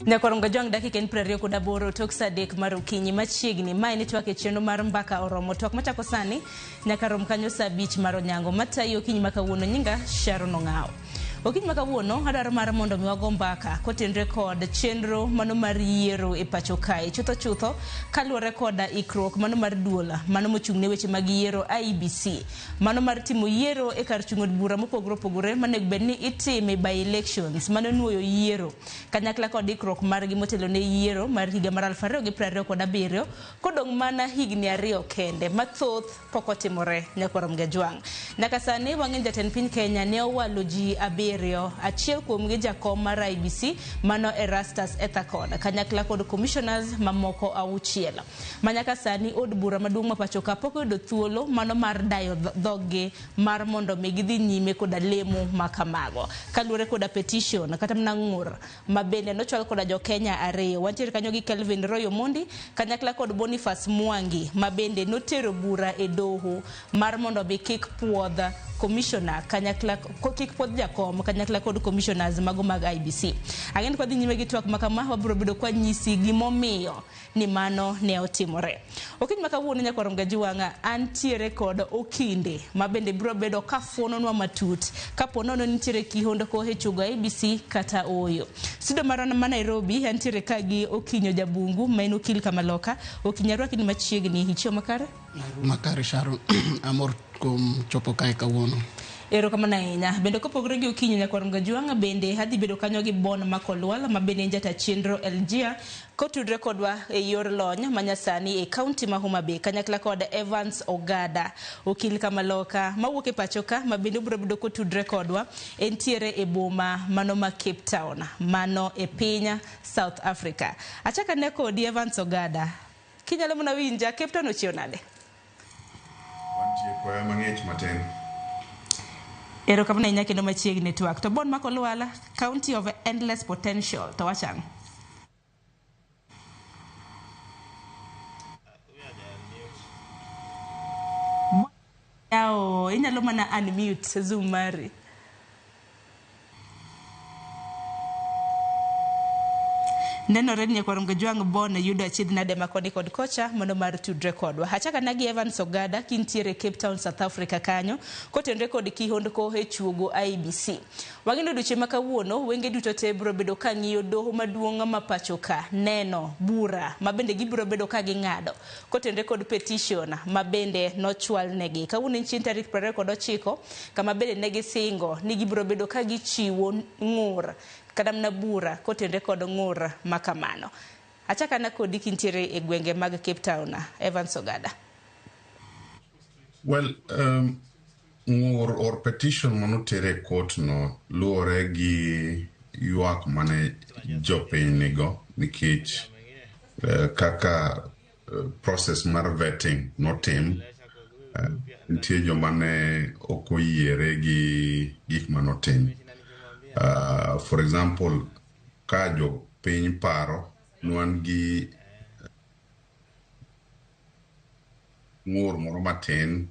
Nyakorongo Jwang' dakika en 28 tok saa 3 mar okinyi machiegni. Mae ni twak e chenro mar Mbaka Oromo. Twak machako sani nyaka rom kanyo saa 5 mar onyango. Matayi okinyi ma kawuono nyinga Sharon Ong'awo. Okinyi ma kawuono adwaro mar mondo mi wago mbaka kotenre kod chenro mano mar yiero e pacho kae. Chutho chutho kaluwore koda ikruok mano mar duol mano mochung' ne weche mag yiero IEBC. Mano mar timo yiero e kar chung' od bura mopogore opogore manego bed ni itime by elections mano nuoyo yiero. Kanyakla kod ikruok margi motelo ne yiero mar higa mar 2027 kodong' mana higni ariyo kende mathoth pok otimore nyakwar Mgajwang'. Nyaka sani wang'e ni jatend piny Kenya ne owalo ji abiriyo, achiel kuomgi jakom mar IEBC mano Erastus Ethakon kanyakla kod commissioners mamoko auchiel. Ma nyaka sani od bura maduong' ma pacho ka pok oyudo thuolo mano mar dayo dhoggi mar mondo mi gidhi nyime koda lemo ma kamago. Kaluwore koda petition kata mana ng'ur ma bende nochwal koda jo Kenya ariyo. Wantiere kanyo gi Kelvin Roy Omondi kanyakla kod Boniface Mwangi ma bende notero bura e doho mar mondo mi kik puodh commissioner kanyakla kik puodh jakom kanyakla kod commissioners mago mag IEBC. Ang'e ni kwadhi nyime gi twak ma kama wabiro bedo kwanyisi gimomiyo ni mano ne otimore. Okinyi ma kawuono nyakwar Mgaji Wang'a antiere kod Okinde ma bende biro bedo ka fuononwa matut kapo nono nitiere kihondko e chugo IEBC kata ooyo. Studio marwa ma Nairobi antiere ka gi Okinyo Jabungu ma en okil Kamaloka. Okinyi arwaki ni machiegni, ichiew makare? Makare Sharon, amor kuom chopo kae kawuono. Erokamano ahinya. Bende kopogore gi Okinyo nyakwar Mgaji Wang'a bende adhi bedo kanyo gi Bon Makolwal ma bende en jata chenro LGA Kotudre kodwa e yor lony manyasani e kaunti ma Homa Bay kanyakla kod Evans Ogada, okil Kamaloka mawuok e pacho ka ma bende obiro bedo kotudre kodwa entiere e boma mano ma Cape Town mano e piny South Africa. Achak ane kodi Evans Ogada, kinyalo mana winja, Cape Town ochiew nade? Wantie koya mang'ich matin. Erokamano ahinya kendo machiegni twak. To Bon Makolwala, county of endless potential, to wachang'o? Yawo, inyalo mana unmute Zoom mari. Nenore ni nyakwar Mgajwang' Bon yudo achiedh nade ma koni kod kocha mondo mar tudre kodwa. Achaka na gi Evans Ogada kintiere Cape Town, South Africa kanyo kotenre kod kihondko e chuogo IEBC. Wang'e ni odiochieng' ma kawuono wenge duto te biro bedo ka ng'iyo doho maduong' ma pacho ka neno bura ma bende gibiro bedo ka ging'ado kotenre kod petition ma bende nochwal negi. Kawuono en chieng' tarik 29 kama bende ne gisingo ni gibiro bedo ka gichiwo ng'ur kata mana bura kotenre kod ng'ur ma kamano. Achak ana kodi kintiere e gwenge mag Cape Town, Evans Ogada. Well, ng'ur or petition manoter e court no luwore gi ywak mane jopiny nigo nikech kaka process mar vetting notim, nitie joma ne ok oyiere gi gik manotim. For example, ka jopiny paro, nwan gi ng'ur moro matin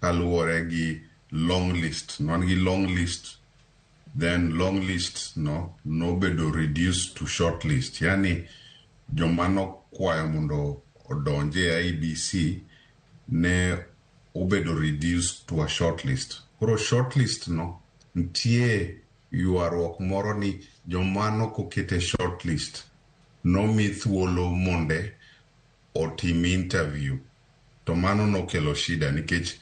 kaluwore gi long list. Nwan gi long list, then long list no nobedo reduced to short list. Yani joma nokwayo mondo odonj e IEBC ne obedo reduced to a short list. Koro short list no nitie ywaruok moro ni joma nokoket e short list nomi thuolo monde otim interview to mano nokelo shida nikech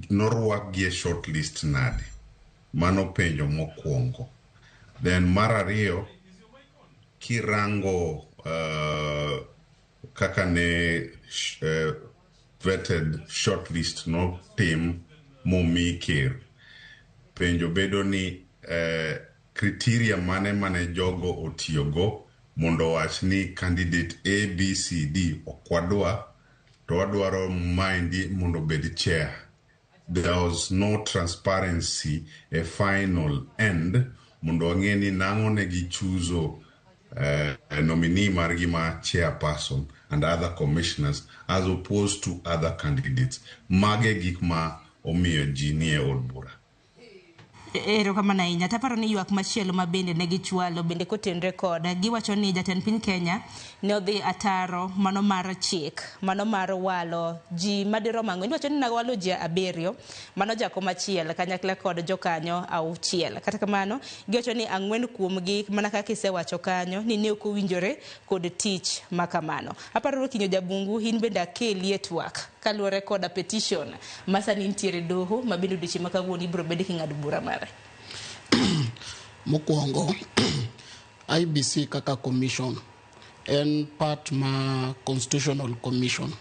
norwakgi e short list nade. Mano penjo mokwongo. Then mar ariyo, kirango kaka ne vetted short list notim momi ker, penjo bedo ni criteria mane mane jogo otiyogo mondo owach ni candidate A, B, C, D ok wadwa to wadwaro maendi mondo obed chair. There was no transparency e final end mondo wang'e ni nang'o ne gichuzo nominee margi ma chairperson and other commissioners as opposed to other candidates. Mage gik ma omiyo ji nie od bura. Erokamano ahinya. Taparo ni ywak machielo ma bende ne gichwalo bende kotenre kod giwacho ni jatend piny Kenya ne odhi ataro mano mar chik, mano mar walo ji madirom ang'wen. Iwacho ni nawalo ji 7, mano jakom achiel kanyakla kod jokanyo 6. Kata kamano, giwacho ni 4 kuomgi mana kaka isewacho kanyo ni ne ok owinjore kod tich ma kamano. Aparo Okinyo Jabungu, in bende akelie twak kaluwore koda petition ma sani nitiere doho ma bende odiochieng' ma kawuono ibiro bed king'ado bura mare. Mokwongo, IEBC kaka commission en part ma constitutional commission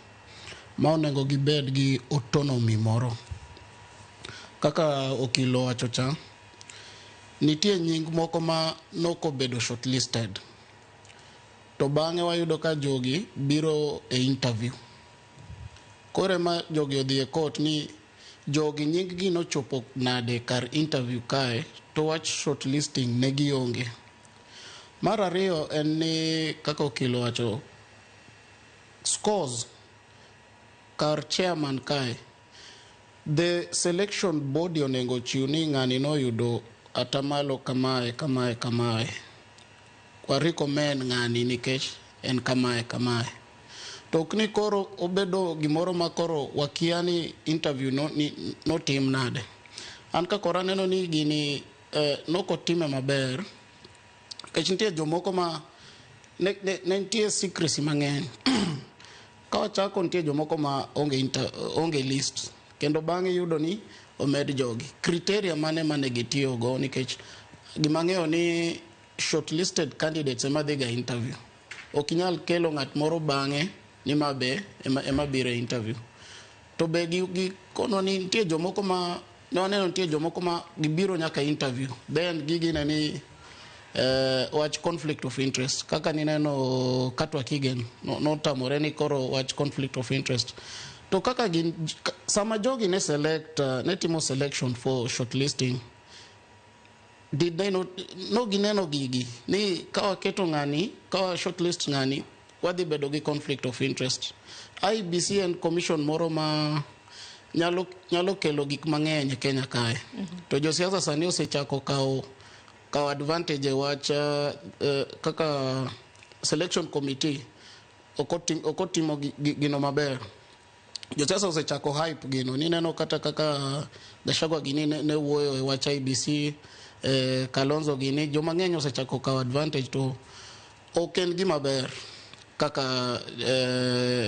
ma onego gibed gi autonomy moro. Kaka okil owacho cha, nitie nying moko ma nokobedo shortlisted. To bang'e wayudo ka jogi biro e interview. Koro ema jogi odhi e court ni jogi nying gi nochopo nade kar interview kae to wach shortlisting ne gionge. Mar ariyo en ni kaka okil owacho, scores kar chairman kae, the selection body onego chiw ni ng'ani noyudo atamalo kamae kamae kamae. Wa recommend ng'ani nikech en kamae kamae. To ok ni koro obedo gimoro ma koro wakia ni interview no, ni, notim nade. An ka koro aneno ni gini nokotime maber, nikech nitie jomoko ma ne nitie secrecy mang'eny. Ka wachako nitie jomoko ma onge list, kendo bang'e yudo ni omed jogi. Criteria mane mane gitiyogo, nikech gima ang'eyo ni shortlisted candidates ema dhiga interview. Ok inyal kelo ng'at moro bang'e ni ma be ema biro e interview. To be gi kono ni nitie jomoko ma ne waneno nitie jomoko ma gibiro nyaka interview. Then gigine ni wach conflict of interest. Kaka nineno Katwa Kigen notamore ni koro wach conflict of interest. To kaka gin, sama jogi ne select, ne timo selection for shortlisting, did they not, no gineno gigi ni ka waketo ng'ani, ka wa shortlist ng'ani, wadhi bedo gi conflict of interest. IEBC en commission moro ma nyalo kelo gik mang'eny e Kenya kae. To josiasa sani osechako kawo advantage e wach kaka selection committee ok otimo gino maber. Josiasa osechako hype gino. Nineno kata kaka Gachagua gini ne wuoyo e wach IEBC, Kalonzo gini, joma ng'eny osechako kawo advantage to ok en gima ber kaka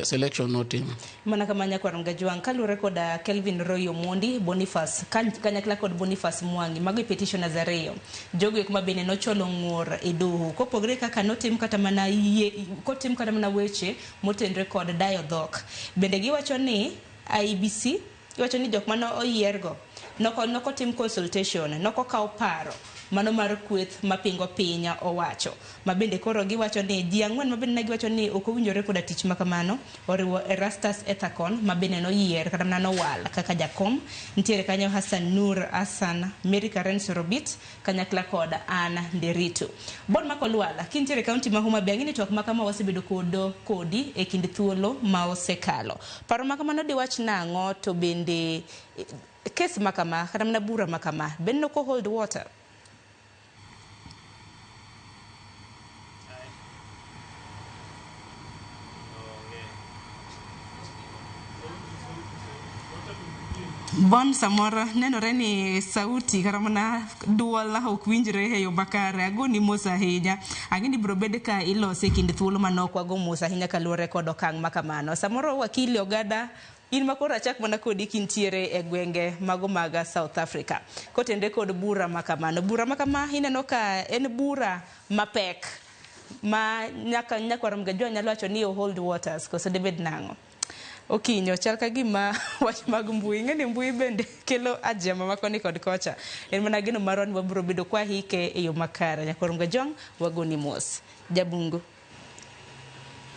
selection notim. Mana kama nyakwar Ngajwang', kaluwore kod Kelvin Roy Omondi, Boniface, kanyakla kod Boniface Mwangi, mago e petitioners 2. Jogo eko ma bende nochwalo ng'ur e doho. Kopogre kaka notim kata mana yie, kotim kata mana weche motenre kod dayo dhok. Bende giwacho ni IEBC, giwacho ni jok mane oyiergo noko tim consultation, noko kaw paro mano mar kweth mapingo piny owacho. Ma bende koro giwacho ni ji 4 ma bende ne giwacho ni ok owinjore koda tich ma kamano, oriwo Erastus Ethakon ma bende noyier kata mana nowal kaka jakom. Nitiere kanyo Hassan Nur Hassan, Mary Karen Sorobit kanyakla kod Ann Nderitu. Bon Makolwala, kintiere kaunti ma Homa Bay, ang'e ni twak ma kama wasebedo kodi e kind thuolo ma osekalo. Paro ma kamano diwach nang'o, to bende kes ma kama kata mana bura ma kama bende noko hold water? Bon samoro nenore ni sauti kata mana duol ok winjre e yo makare. Agoni mos ahinya. Ang'e ni biro bed ka ilose e kind thuolo manok, wago mos ahinya kaluwore kod okang' ma kamano. Samoro wakili Ogada, in ma koro achak mana kodi kintiere e gwenge mago mag South Africa. Kotende kod bura ma kamano. Bura ma kama ineno ka en bura mapek ma nyaka nyakwar Mgajwa nyalo wacho ni hold waters, koso debed nang'o? Okinyo chal ka gima wach mag mbui, ing'e ni mbui bende kelo ajema ma koni kod kocha. En mana geno marwa ni wabiro bedo kwa hike e yo makare. Nyakwar Mgajwang', wagoni mos. Jabungu.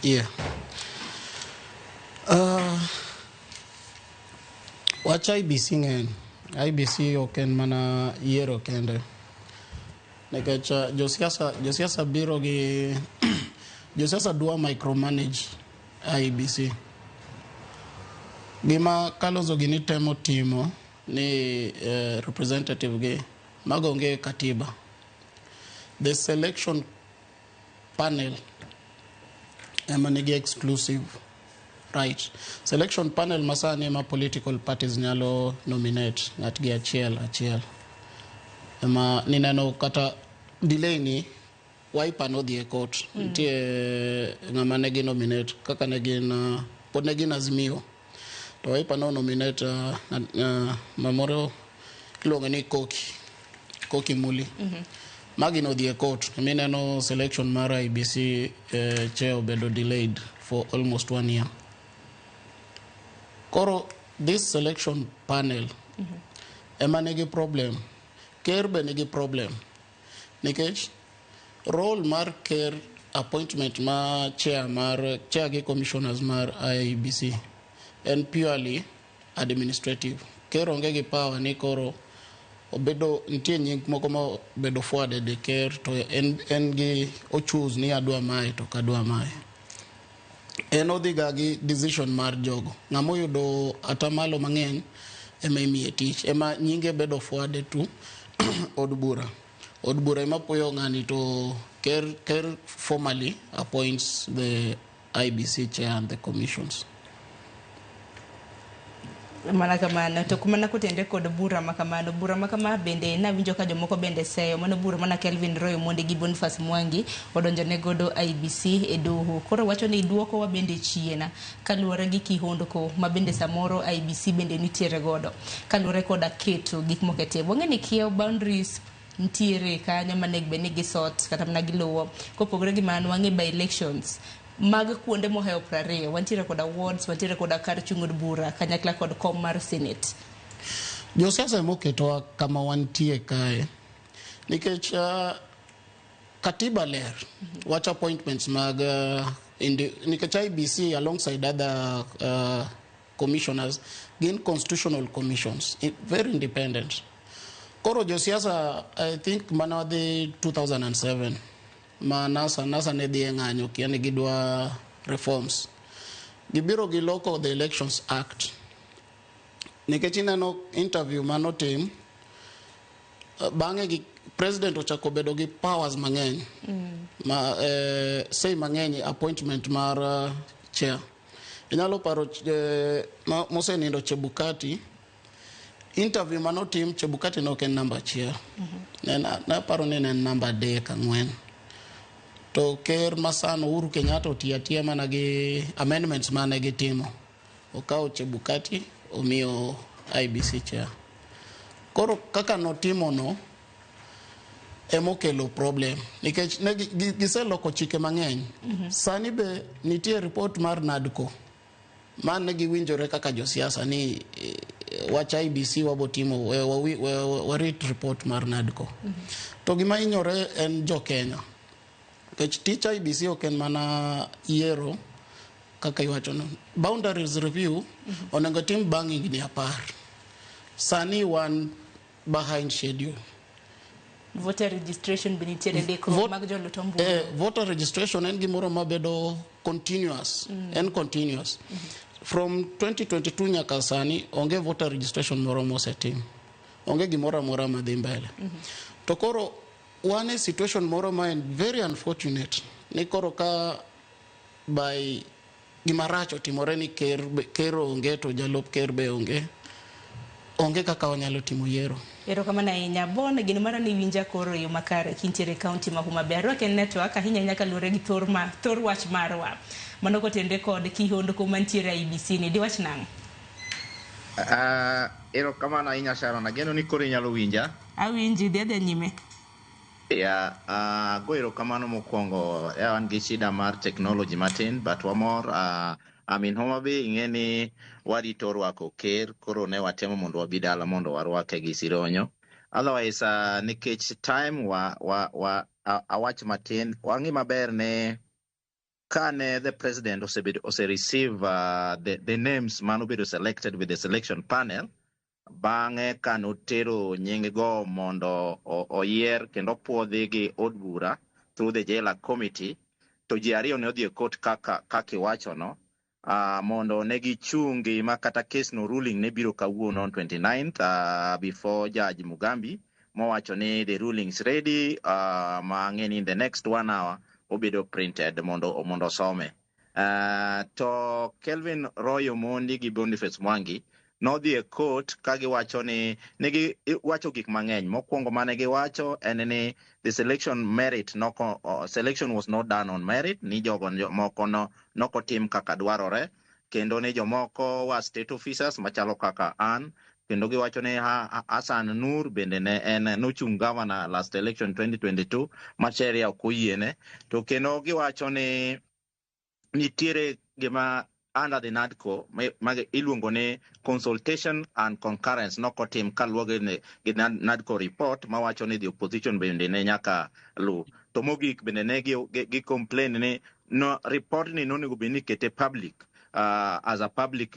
Yeah. Wach IEBC ng'eny. IEBC ok en mana yiero kende. Nikech josiasa biro gi josiasa dwa micromanage IEBC. Gima Kalonzo gini temo timo ni representative gi Mago onge e katiba. The selection panel ema nigi exclusive right. Selection panel masani ema political parties nyalo nominate ng'atgi achiel achiel. Ema nineno kata delay ni Wiper nodhi e court. Nitie ng'ama ne gi nominate kaka ne gin pod ne gin Azimio. To Wiper no nominate mamoro iluongo ni Koki. Koki Muli. Magi nodhi e court. Mineno selection mar IEBC chair obedo delayed for almost one year. Koro this selection panel ema nigi problem. Ker be nigi problem. Nikech role mar ker appointment ma chair mar chair gi commissioners mar IEBC en purely administrative. Ker onge gi power ni koro obedo nitie nying moko ma obedo forwarded e ker to en gi o choose ni adwa mae to ok adwa mae. En odhi ga gi decision mar jogo. Ng'ama oyudo atamalo mang'eny ema imiye tich. Ema nyinge bedo forwarded to od bura. Od bura ema puoyo ng'ani to ker formally appoints the IEBC chair and the commissions. Mana kamano to mana kotende kod bura makamano, bura makama bende nawinjo ka jomoko bende seyo mano bura mana Kelvin Roy Omondi gi Boniface Mwangi odonjo ne godo IEBC e doho. Koro wacho ni duoko wa bende chien kaluwore gi kihondko ma bende samoro IEBC bende nitiere godo kaluwore koda keto gik moko e tim. Wang'e ni kiewo boundaries nitiere kanyo manego bed ni gisort kata mana giluwo. Kopogore gi mano, wang'e by elections mag kuonde mohewo 20, wantiere koda wards, wantiere koda kar chung' od bura kanyakla kod kom mar senate. Josiasa emoketowa kama wantie kae nikech katiba ler wach appointments mag nikech IEBC alongside other commissioners gin constitutional commissions, very independent. Koro josiasa, I think mana wadhi 2007 ma NASA ne dhi e ng'anyo kia ni gidwa reforms, gibiro giloko the Elections Act nikech ineno interview manotim bang'e gi president ochako bedo gi powers mang'eny ma say mang'eny e appointment mar chair. Inyalo paro mosenindo Chebukati, interview manotim, Chebukati ne ok en namba 1. Naparo ni ne en namba 3, 4, to ker masano Uhuru Kenyatta otiyo atiya mana gi amendments mane gitimo, okawo Chebukati omiyo IEBC chair. Koro kaka notimo no emokelo problem nikech ne giseloko chike mang'eny. Sani be nitie report mar NADCO ma ne giwinjore kaka josiasa ni wach IEBC wabotimo warit report mar NADCO. To gima hinyore en jo Kenya nikech tich IEBC ok en mana yiero kaka iwachono. Boundaries review onego tim bang' higni 10. Sani wan behind schedule. Voter registration be nitiere, ndikruok mag jolut ombulu. Voter registration en gimoro mabedo continuous. En continuous. From 2022 nyaka sani onge voter registration moro mosetim. Onge gimoro amora madhi mbele. To koro wan e situation moro ma en very unfortunate ni koro ka by gima rach otimore ni ker onge to jalup ker be onge, onge kaka wanyalo timo yiero. Erokamano ahinya. Bon, gino mara ni winja koro e yo makare kintiere e kaunti ma Homa Bay. Arwake network ahinya ahinya kaluwore gi thor wach marwa. Mano kotenre kod kihondko mantiere IEBC ni diwach nang'o? Erokamano ahinya, Sharon. Ageno ni koro inyalo winja. Awinji, dhi adhiya nyime. Ya, go erokamano mokwongo. Wan gi shida mar technology matin, but wamor. I'm in Homa Bay, ing'e ni warito rwako ker, koro ne watemo mondo wabi dala mondo warwake gi sironyo. Otherwise, nikech time wa awach matin, wang'i maber ne kane the president osebedo ose receive the names manobedo selected with the selection panel. Bang'e kanotero nying go mondo oyier kendo puodhi gi od bura through the JLAC committee, to ji ariyo ne odhi e court kaka iwachono mondo ne gichungi ma kata case no ruling ne biro kawuono on 29th before Judge Mugambi. mowacho ni the ruling is ready, ma ang'e ni in the next one hour obedo printed mondo osome. To Kelvin Roy Omondi gi Boniface Mwangi nodhi e court ka giwacho ni negi wacho gik mang'eny. Mokwongo mane giwacho en ni the selection merit noko, selection was not done on merit, ni jogo moko no nokotim kaka dwarore, kendo ni jomoko wa state officers machalo kaka an, kendo giwacho ni Hassan Nur bende ne en nochung' governor last election 2022 ma sheria ok oyiene. To kendo giwacho ni nitiere gima under the NADCO ma iluongo ni consultation and concurrence nokotim kaluwore gi NADCO report mawacho ni the opposition bende ne nyaka lu. To mogik bende ne gi complain ni no report ni nonego bed ni ikete public, as a public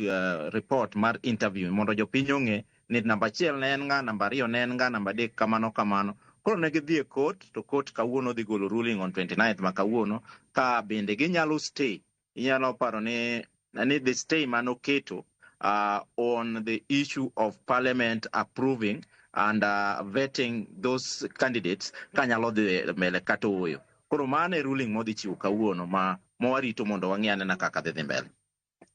report mar interview mondo jopiny ong'e ni namba achiel ne en ng'a, namba ariyo ne en ng'a, namba adek kamano kamano. Koro ne gidhi e court, to court kawuono dhi golo ruling on 29th ma kawuono ka bende ginyalo stay. Inyalo paro ni the stay manoketo on the issue of parliament approving and vetting those candidates kanyalo dhi mbele kata ooyo. Koro mano e ruling modhi chiwo kawuono ma mawarito mondo wang'i anena kaka dhi mbele.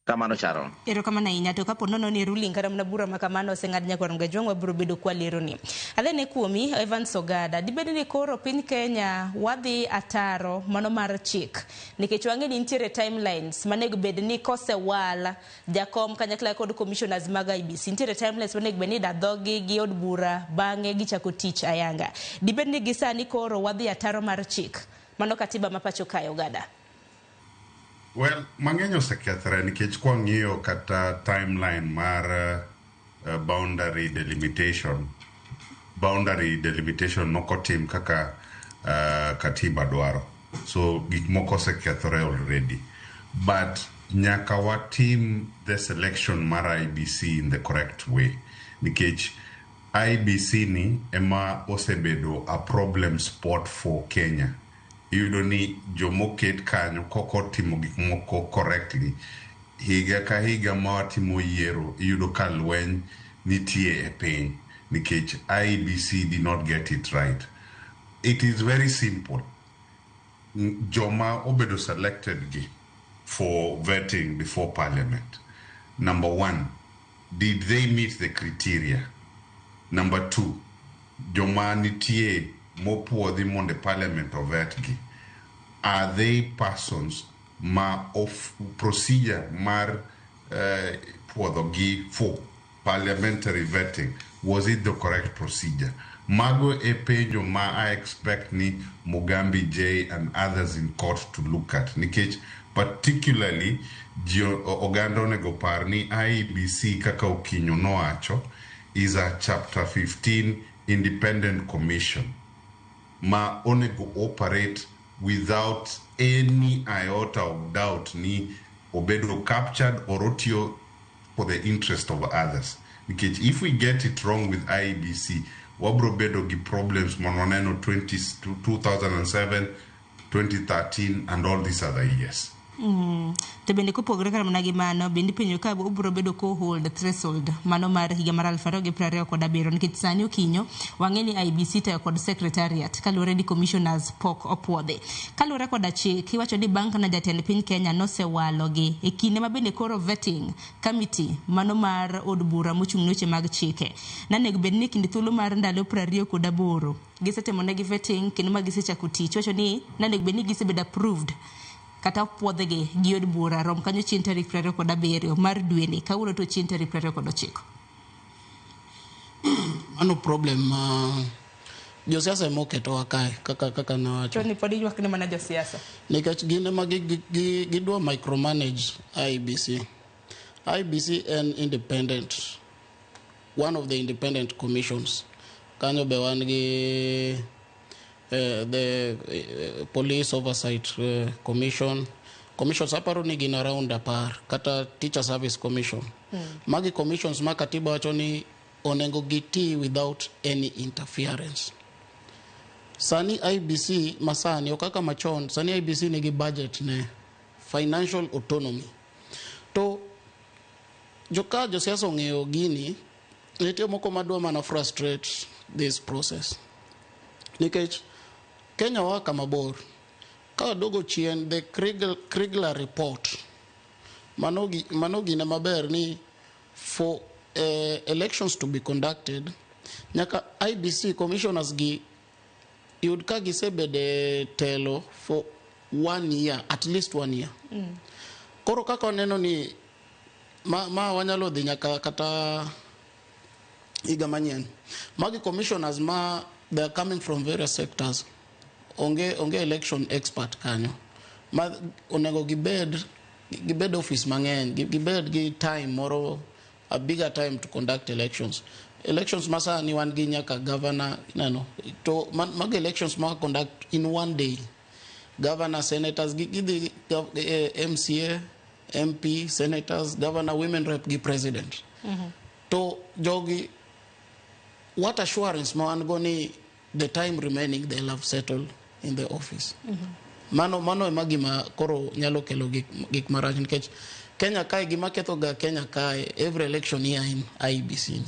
Kamano, Sharon. Erokamano ahinya. To kapo nono ni ruling kata mana bura ma kamano oseng'ad nyakwar Gajwang', wabiro bedo kwaleroni. Adhene kuomi, Evans Ogada, dibed ni koro piny Kenya wadhi ataro mano mar chik, nikech wang'e ni nitiere timelines manego bed ni kosewal jakom kanyakla kod commissioners mag IEBC, nitiere timelines manego bed ni idadhogi gi od bura, bang'e gichako tich ayanga. Dibed ni gi sani koro wadhi ataro mar chik mano katiba ma pacho kae, Ogada? Well, mang'eny osekethore nikech kwang'iyo kata timeline mar boundary delimitation, boundary delimitation nokotim kaka katiba dwaro. So gik moko osekethore already. But nyaka watim the selection mar IEBC in the correct way. Nikech IEBC ni ema osebedo a problem spot for Kenya. Iyudo ni jomoket kanyo kokotimo gik moko correctly, higa ka higa ma watimo yiero, iyudo ka lweny nitie e piny nikech IEBC did not get it right. It is very simple. Joma obedo selected gi for vetting before parliament, number one, did they meet the criteria? Number two, joma nitie mopuodhi mondo parliament ovet gi, are they persons ma of procedure mar puodho gi for parliamentary vetting, was it the correct procedure? Mago e penjo ma I expect ni Mugambi J and others in court to look at, nikech particularly ji oganda onego par ni IEBC, kaka Okinyo nowacho, is a chapter 15 independent commission ma onego operate without any iota of doubt ni obedo captured or otiyo for the interest of others. Nikech if we get it wrong with IEBC, wabro bedo gi problems manwaneno 20, 2007, 2013 and all these other years. To bende kopogore kata mana gi mano, bende ipenjo ka obiro bedo ko hold threshold mano mar higa mar 2027, nikech sani okinyo wang'e ni IEBC tayo kod secretariat kaluwore ni commissioners pok opuodhi. Kaluwore koda chik, iwacho ni bang' kana jatend piny Kenya nosewalogi e kinde ma bende koro vetting committee mano mar od bura mochung' ne weche mag chike nanego bed ni kind thuolo mar ndalo 28 gisetimo negi vetting kendo ma gisechako tich, iwacho ni nanego bed ni gisebedo approved kata opuodhgi gi od bura rom kanyo chieng' tarik 27 mar dweni. Kawuono to chieng' tarik 29. Mano problem ma josiasa ema oketowa kae, kaka nawacho. Chon pod iywak ne mana josiasa. Nikech gin ema gidwa micromanage IEBC. IEBC en independent, one of the independent commissions. Kanyo be wan gi the Police Oversight Commission. Commissions aparo ni gin around 10, kata Teacher Service Commission. Magi commissions ma katiba wacho ni onego giti without any interference. Sani IEBC masani ok kaka machon, sani IEBC nigi budget ne financial autonomy. To joka josiasa ong'eyo gini, nitie moko madwa mana frustrate. this process. Nikech Kenya wa kama bor. Ka waduogo chien, the Kriegler report, mano gine maber ni for elections to be conducted, nyaka IEBC commissioners gi yud ka gisebede telo for one year, at least one year. Koro kaka waneno ni ma wanyalo dhi nyaka kata higa manyien. Magi commissioners ma they are coming from various sectors. Onge election expert kanyo. Ma onego gibed office mang'eny, gibed gi time moro, a bigger time to conduct elections. Elections masani wan gi nyaka governor, ineno, to mago elections ma conduct in one day. Governor, senators, gidhi MCA, MP, senators, governor, women rep gi president. To jogi, what assurance ma wan go ni the time remaining they'll have settled in the office? Mano ema gima koro nyalo kelo gik marach nikech Kenya kae gima ketho ga Kenya kae every election year in IEBC ni.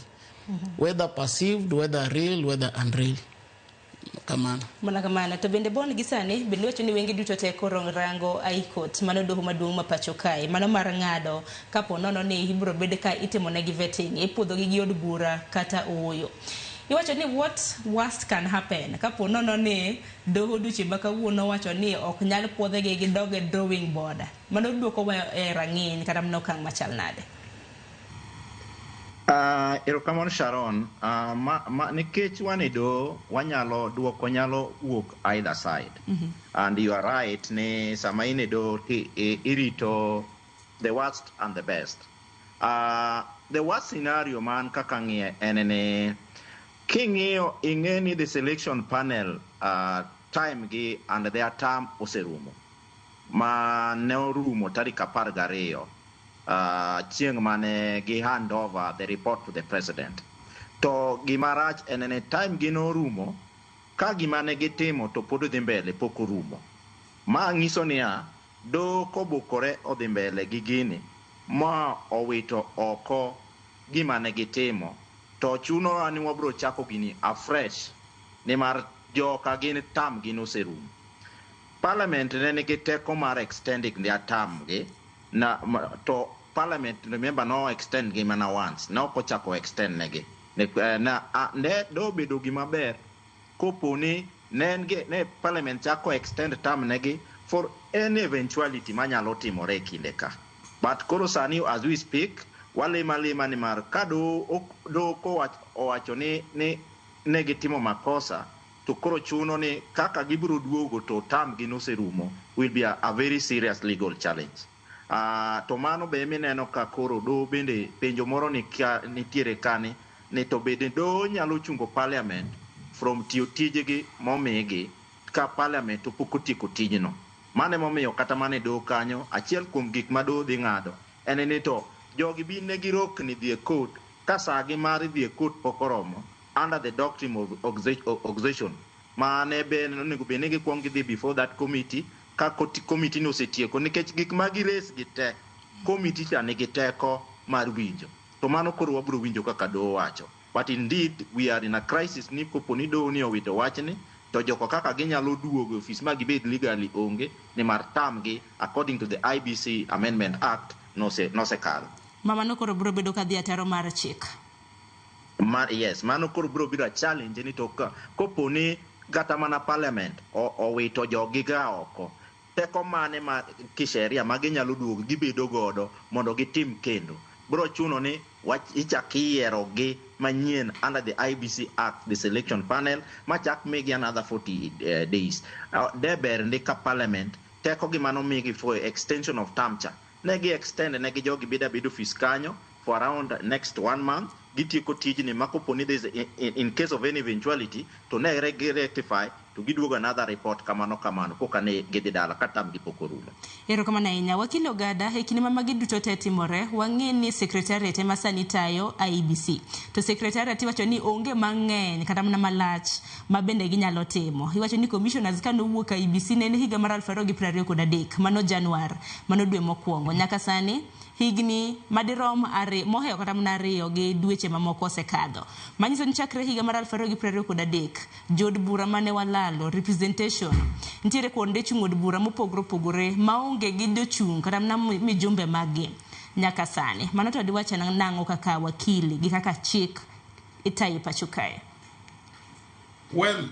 Whether perceived, whether real, whether unreal. Kamano. Mana kamano. To bende bon gi sani bende wacho ni wenge duto te koro rango High Court, mano doho maduong' ma pacho kae, mano mar ng'ado kapo nono ni ibiro bed ka itimo negi vetting, ipuodhogi gi od bura kata ooyo. Iwacho ni what worst can happen kapo nono ni doho odiochieng' ma kawuono wacho ni ok nyal puodhegi gidog e drawing board. Mano duoko wa e rang'iny kata mana okang' machal nade? Erokamano Sharon, nikech wan e doho wanyalo duoko nyalo wuok either side. And you are right ni sama in e doho irito the worst and the best. The worst scenario man kaka ng'iye en ni king'iyo ing'e ni the selection panel time gi and their term oserumo. Ma ne orumo tarik 12 chieng' mane gi hand over the report to the president. To gima rach en ni time gi norumo ka gima ne gitimo to pod dhi mbele pok orumo. Ma nyiso niya, doho kobukore odhi mbele gi gini ma owito oko gima ne gitimo to chunowa ni wabiro chako gini afresh nimar joka gin term gi noserumo. Parliament ne nigi teko mar extending their term gi na to parliament, remember, no extend gi mana once, ne ok ochako extend negi. Ne dobedo gima ber kopo ni ne en gi, ne parliament chako extend term negi for any eventuality manyalo timore e kinde ka. But koro sani as we speak, walima lima ni mar ka doho owacho ni ne gitimo makosa to koro chuno ni kaka gibiro duogo to term gi noserumo will be a very serious legal challenge. To mano be mineno ka koro doho bende penjo moro ni ka, nitiere kani ni to bende doho nyalo chungo parliament from tiyo tijegi momigi ka parliament to pok otieko tijno. Mano emomiyo kata mana e doho kanyo achiel kuom gik ma doho dhi ng'ado en ni to jogi bin ne girokni dhi e court ka saa gi mar dhi e court pok oromo under the doctrine of exhaustion ma ne be onego bed ni gikuong gidhi before that committee ka committee no osetieko nikech gik ma gires gi te committee cha nigi teko mar winjo to mano koro wabiro winjo kaka doho wacho. But indeed we are in a crisis ni kopo ni doho ni owito wachni to joko kaka ginyalo duogo e ofis ma gibed legally onge nimar term gi according to the IEBC Amendment Act nosekalo. Ma mano koro biro bedo ka dhi ataro mar chik. Yes, mano koro biro bedo a challenge ni to kopo ni kata mana parliament owito jogi ga oko, teko mane ma kisheria ma ginyalo duogo gibedo godo mondo gitim kendo. Biro chuno ni ichak iyiero gi manyien under the IEBC Act, the selection panel, machak migi another 40 days. De ber ndi ka parliament teko gi mano migi for extension of term cha. Ne gi extend ne gi jogi bedo abedo ofis kanyo for around next 1 month, gitieko tijni ma kopo ni in case of any eventuality to ne gi rectify to giduogo another report kamano kamano koka ne gidhi dala ka term gi pok orumo. Erokamano ahinya. Wakil Ogada, e kinde ma magi duto te timore, wang'e ni secretariat ema sani tayo IEBC. To secretariat iwacho ni onge mang'eny kata mana malach ma bende ginyalo timo. Iwacho ni commissioners ka nowuok IEBC ne en higa mar 2023, mano Januar, mano dwe mokwongo. Nyaka sani, higni madirom mohewo kata mana 2 gi dweche mamoko osekadho. Manyiso ni chakre higa mar 2023, jood bura mane walalo, representation, nitiere kuonde chung' od bura mopogore opogore maonge gi jochung' kata mana mijumbe maggi nyaka sani. Mano to diwach nang'o kaka wakili gi kaka chik itayo e pacho kae? Well,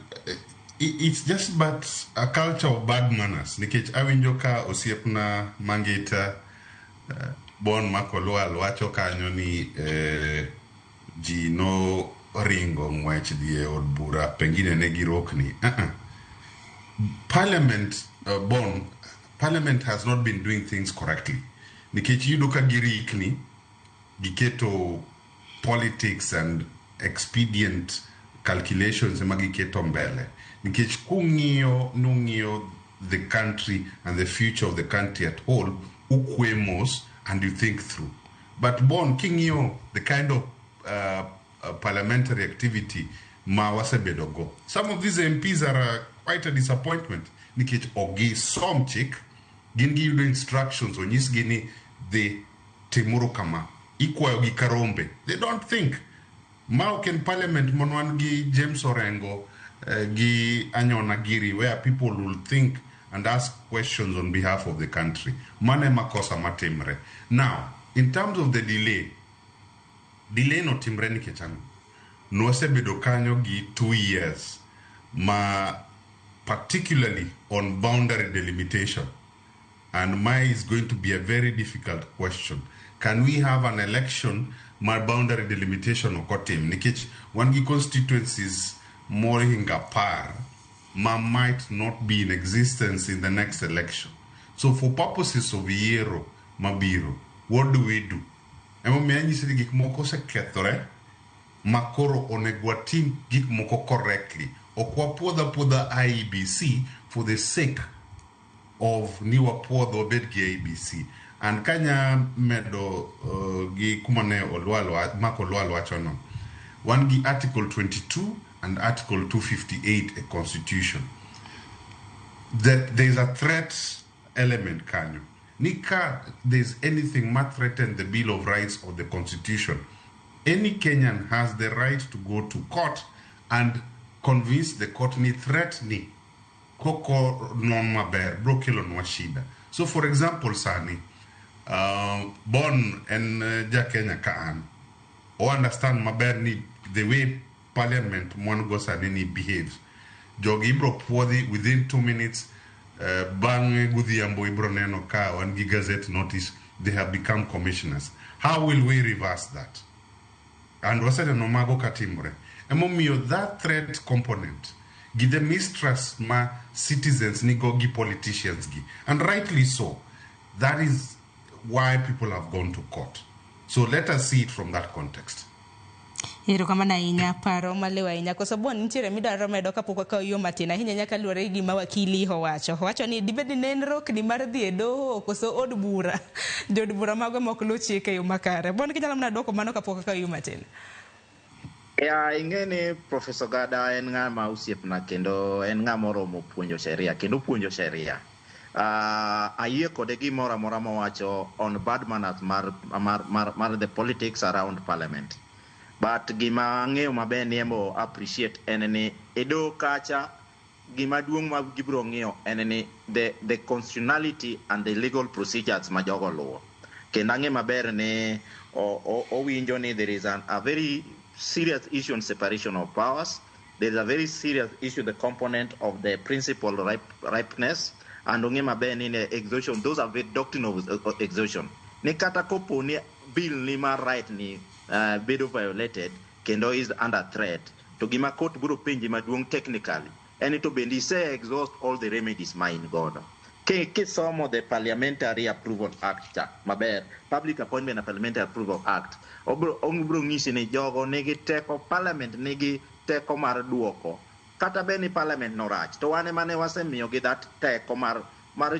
it's just but a culture of bad manners. Nikech awinjo ka osiepna Mangita Bon Makolwal wacho kanyo ni ji no ringo ng'wech dhi e od bura, pengine ne girokni. Uh-uh. Parliament, Bon, Parliament has not been doing things correctly. Nikech iyudo ka girikni, giketo politics and expedient calculations ema giketo mbele. Nikech kung'iyo nung'iyo the country and the future of the country at whole, ukwe mos and you think through. But Bon, king'iyo the kind of parliamentary activity ma wasebedo go, some of these MPs are quite a disappointment. Nikech ok gisom chik, gin giyudo instructions onyisgi ni dhi timuru kama, ikwayo gi karombe. They don't think. Ma ok en parliament manwan gi James Orengo gi Anyona Giri, where people will think and ask questions on behalf of the country. Mano ema kosa matimre. Now, in terms of the delay, delay no timre nikech ang'o? Nwasebedo kanyo gi 2 years ma particularly on boundary delimitation. And my is going to be a very difficult question. Can we have an election ma boundary delimitation ok otim? Nikech wan gi constituencies mohingo 10 ma might not be in existence in the next election. So for purposes of yiero mabiro, what do we do? Emomiyo anyisi ni gik moko osekethore ma koro onego watim gik moko correctly. Ok wapuodh apuodha IEBC for the sake of ni wapuodh wabed gi IEBC. And kanya medo gi kuma ne Olwal, Mark Olwal wachono, wan gi Article 22 and Article 258 e Constitution. That there's a threat element kanyo. Ni ka there's anything ma threaten the Bill of Rights or the Constitution, any Kenyan has the right to go to court and convince the court ni threat ni koko non maber bro kelonwa shida. So for example sani, Bon en ja Kenya ka an, o understand maber ni the way parliament mwan go sani ni behaves. Jogi ibro puodhi within 2 minutes, bang'e godhiambo ibro neno ka wan gi gazette notice they have become commissioners. How will we reverse that? And waseneno mago katimore. Emomiyo that threat component gi the mistrust ma citizens nigo gi politicians gi, and rightly so, that is why people have gone to court. So let us see it from that context. Erokamano ahinya, paro maliw ahinya. Koso Bon, nitiere midwaro medo kapok wakawo yo matin ahinya ahinya kaluwore gi gima wakili owacho. Owacho ni dibed ni ne en rokni mar dhi e doho koso od bura. Jood bura mago ema ok luw chik e yo makare. Bon, kinyalo mana duoko mano kapok wakawo yo matin. Ya, ing'e ni Professor Gada en ng'ama osiepna kendo en ng'ama oromo puonjo sheria kendo puonjo sheria. Ayie kode gimoro amora mowacho on bad manners mar the politics around parliament. But gima ang'eyo maber ni embo appreciate en ni e doho kacha gima duong' ma gibiro ng'iyo en ni the constitutionality and the legal procedures ma jogo luwo. Kendo ang'e maber ni owinjo ni there is a very serious issue on separation of powers. There is a very serious issue, the component of the principle ripeness, and ong'e maber ni ne exhaustion, those are the doctrine of exhaustion. Ni kata kopo ni bill ni mar right ni bedo violated kendo is under threat, to gima court biro penji maduong' technically en ni to bende ise exhaust all the remedies ma in godo. Kisomo the Parliamentary Approval Act cha maber, Public Appointment and Parliamentary Approval Act, obro ng'isi ni jogo nigi teko, parliament nigi teko mar duoko Kata bed ni parliament no rach, to wan ema ne wasemiyogi that teko mar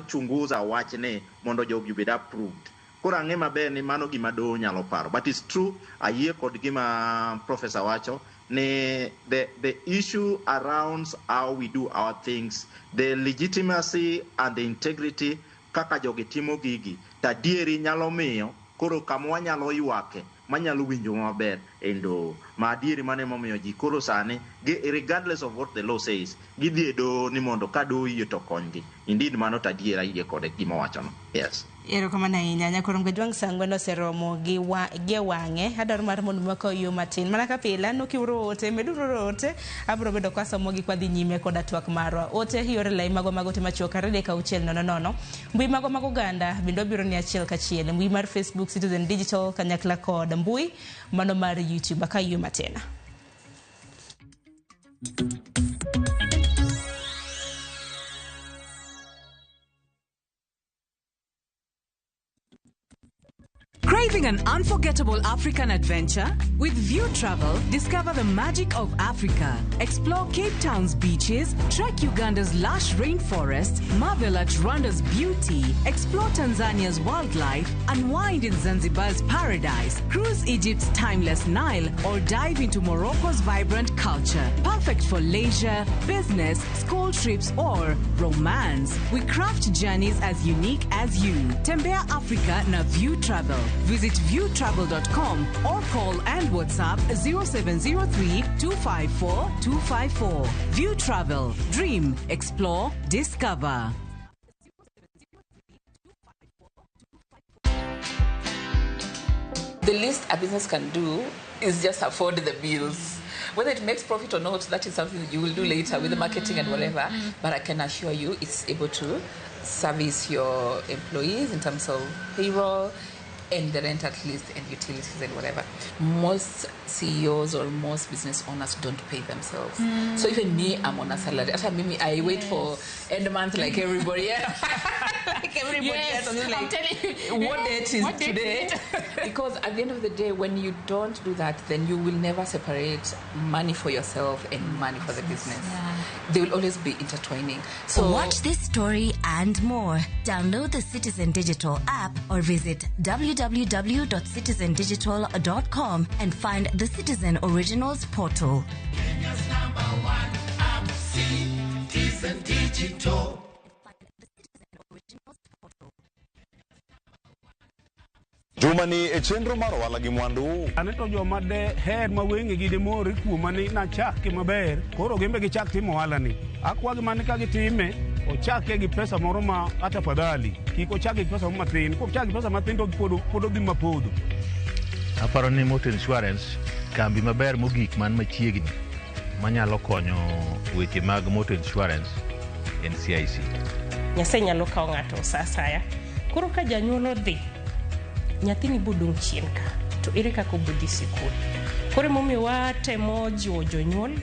chunguza wachni mondo jogi obed approved. Koro ang'e maber ni mano gima doho nyalo paro. But it's true, ayie kod gima professor wacho ni the issue around how we do our things, the legitimacy and the integrity kaka jogi timo gigi, to adieri nyalo miyo koro kama wanyalo ywake manyalo winjo maber en doho. Ma adieri mano emomiyo ji koro sani, regardless of what the law says, gidhi e doho ni mondo ka doho oyie to konygi. Indeed mano to adiera ayie kode gima owachono. Yes. Erokamano ahinya. Nyakorom Kajwang' sa ang'wen oseromo gi wa, gi e wang'e. Adwaro mar mondo wakaw yo matin. Mana ka pile, aneno kioro ote, meduru oro ote. Abiro bedo kasomogi kwadhi nyime koda twak marwa. Ote yore lai magwa mag ote machuok 23600. Mbui magwa mag oganda bende wabiro ni achiel kachiel. Mbui mar Facebook Citizen Digital kanyakla kod mbui mano mar YouTube. Akaw yo matin. Craving an unforgettable African adventure? With View Travel, discover the magic of Africa. Explore Cape Town's beaches, trek Uganda's lush rainforests, marvel at Rwanda's beauty, explore Tanzania's wildlife, unwind in Zanzibar's paradise, cruise Egypt's timeless Nile, or dive into Morocco's vibrant culture. Perfect for leisure, business, school trips, or romance. We craft journeys as unique as you. Tembea Africa na View Travel. Visit viewtravel.com or call and WhatsApp 0703 254 254. View Travel. Dream, explore, discover. The least a business can do is just afford the bills. Whether it makes profit or not, that is something that you will do later with the marketing and whatever. But I can assure you it's able to service your employees in terms of payroll and the rent at least and utilities and whatever. Most CEOs or most business owners don't pay themselves. So even me, I'm on a salary. After me, I wait for end month like everybody else. Like everybody else. I'm like, I'm telling you. What date is What date today? is it? Because at the end of the day, when you don't do that, then you will never separate money for yourself and money for the business. They will always be intertwining. So watch this story and more. Download the Citizen Digital app or visit www.citizendigital.com and find the Citizen Originals portal. Kenya's number one app, Citizen Digital. Juma ni e chenro mar ohala gi mwandu. Ane to joma de her ma wengegi de mor kuoma ni nachake maber, koro gin be gichak timo ohala ni. Akwagi mane ka gitime, ochake gi pesa moro ma atafadhali. Kik ochake gi pesa moro matin. Kochake gi pesa matin to pod odhi mapodho. Aparo ni motor insurance kambi maber mogik man machiegni manyalo konyo weche mag motor insurance en CIC. Nyasaye nyalo kawo ng'ato sa asaya. Koro ka janyuol odhi, nyathini bodong' chien ka, to ere kaka obodhi sikul? Koro emomiyo watemo jiwo jonyuol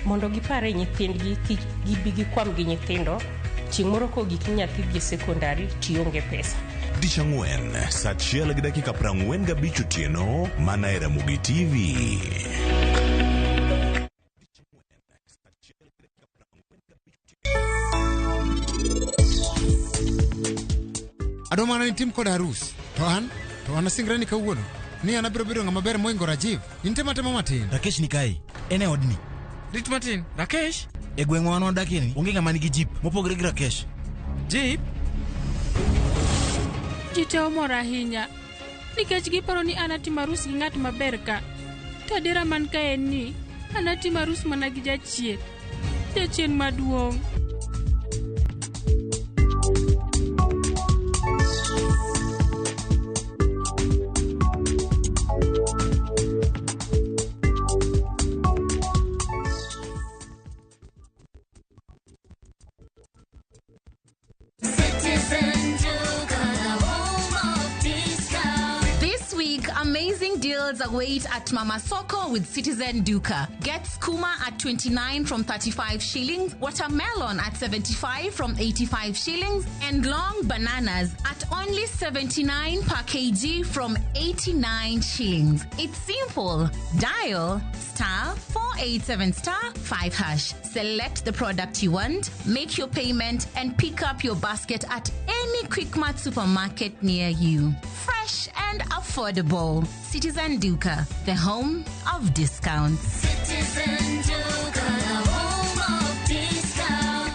mondo gipare nyithindgi kik gibi gikwam gi nyithindo chieng' moro kogik ni nyathi dhi e sekondari tionge pesa. Tich ang'wen sa 1:45 otieno mana e Ramogi TV. Adwa mana ni tim koda arus. To an asingra ni kawuono ni an abiro bedo ng'ama ber moingo Rajiv. In tema tema matin. Rakesh ni kae, en e odni. Rit matin, Rakesh? E gweng'wa wan wadakie ni, onge ng'ama nigi jeep mopogore gi Rakesh. Jeep? Ji te omor ahinya nikech giparo ni an atimo arus gi ng'at maber ka. To adiera man ka en ni an atimo arus mana gi jachien. Jachien maduong'. This week, amazing deals deals await at Mama Soko with Citizen Duka. Get skuma at 29 from 35 shillings, watermelon at 75 from 85 shillings, and long bananas at only 79 per kg from 89 shillings. It's simple. Dial star 487 star 5 hash. Select the product you want, make your payment, and pick up your basket at any Quickmart supermarket near you. Fresh and affordable. Citizen Duka, the home of discounts. Citizen Duka, the home of discount.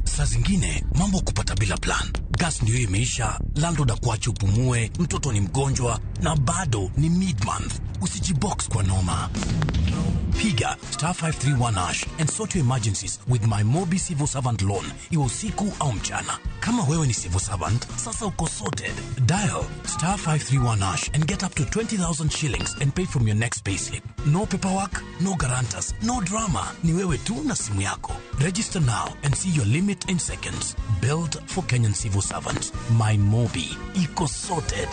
Saa zingine mambo kupata bila plan. Gas ndio imeisha, landlord akuache upumue, mtoto ni mgonjwa na bado ni mid month. Usijibox kwa noma. Piga star 531 hash and sort your emergencies with my Mobi Civil Servant Loan, iwe usiku au mchana. Kama wewe ni civil servant, sasa uko sorted. Dial star 531 hash and get up to 20,000 shillings and pay from your next payslip. No paperwork, no guarantors, no drama. Ni wewe tu na simu yako. Register now and see your limit in seconds. Built for Kenyan civil servants. My Mobi. Iko sorted.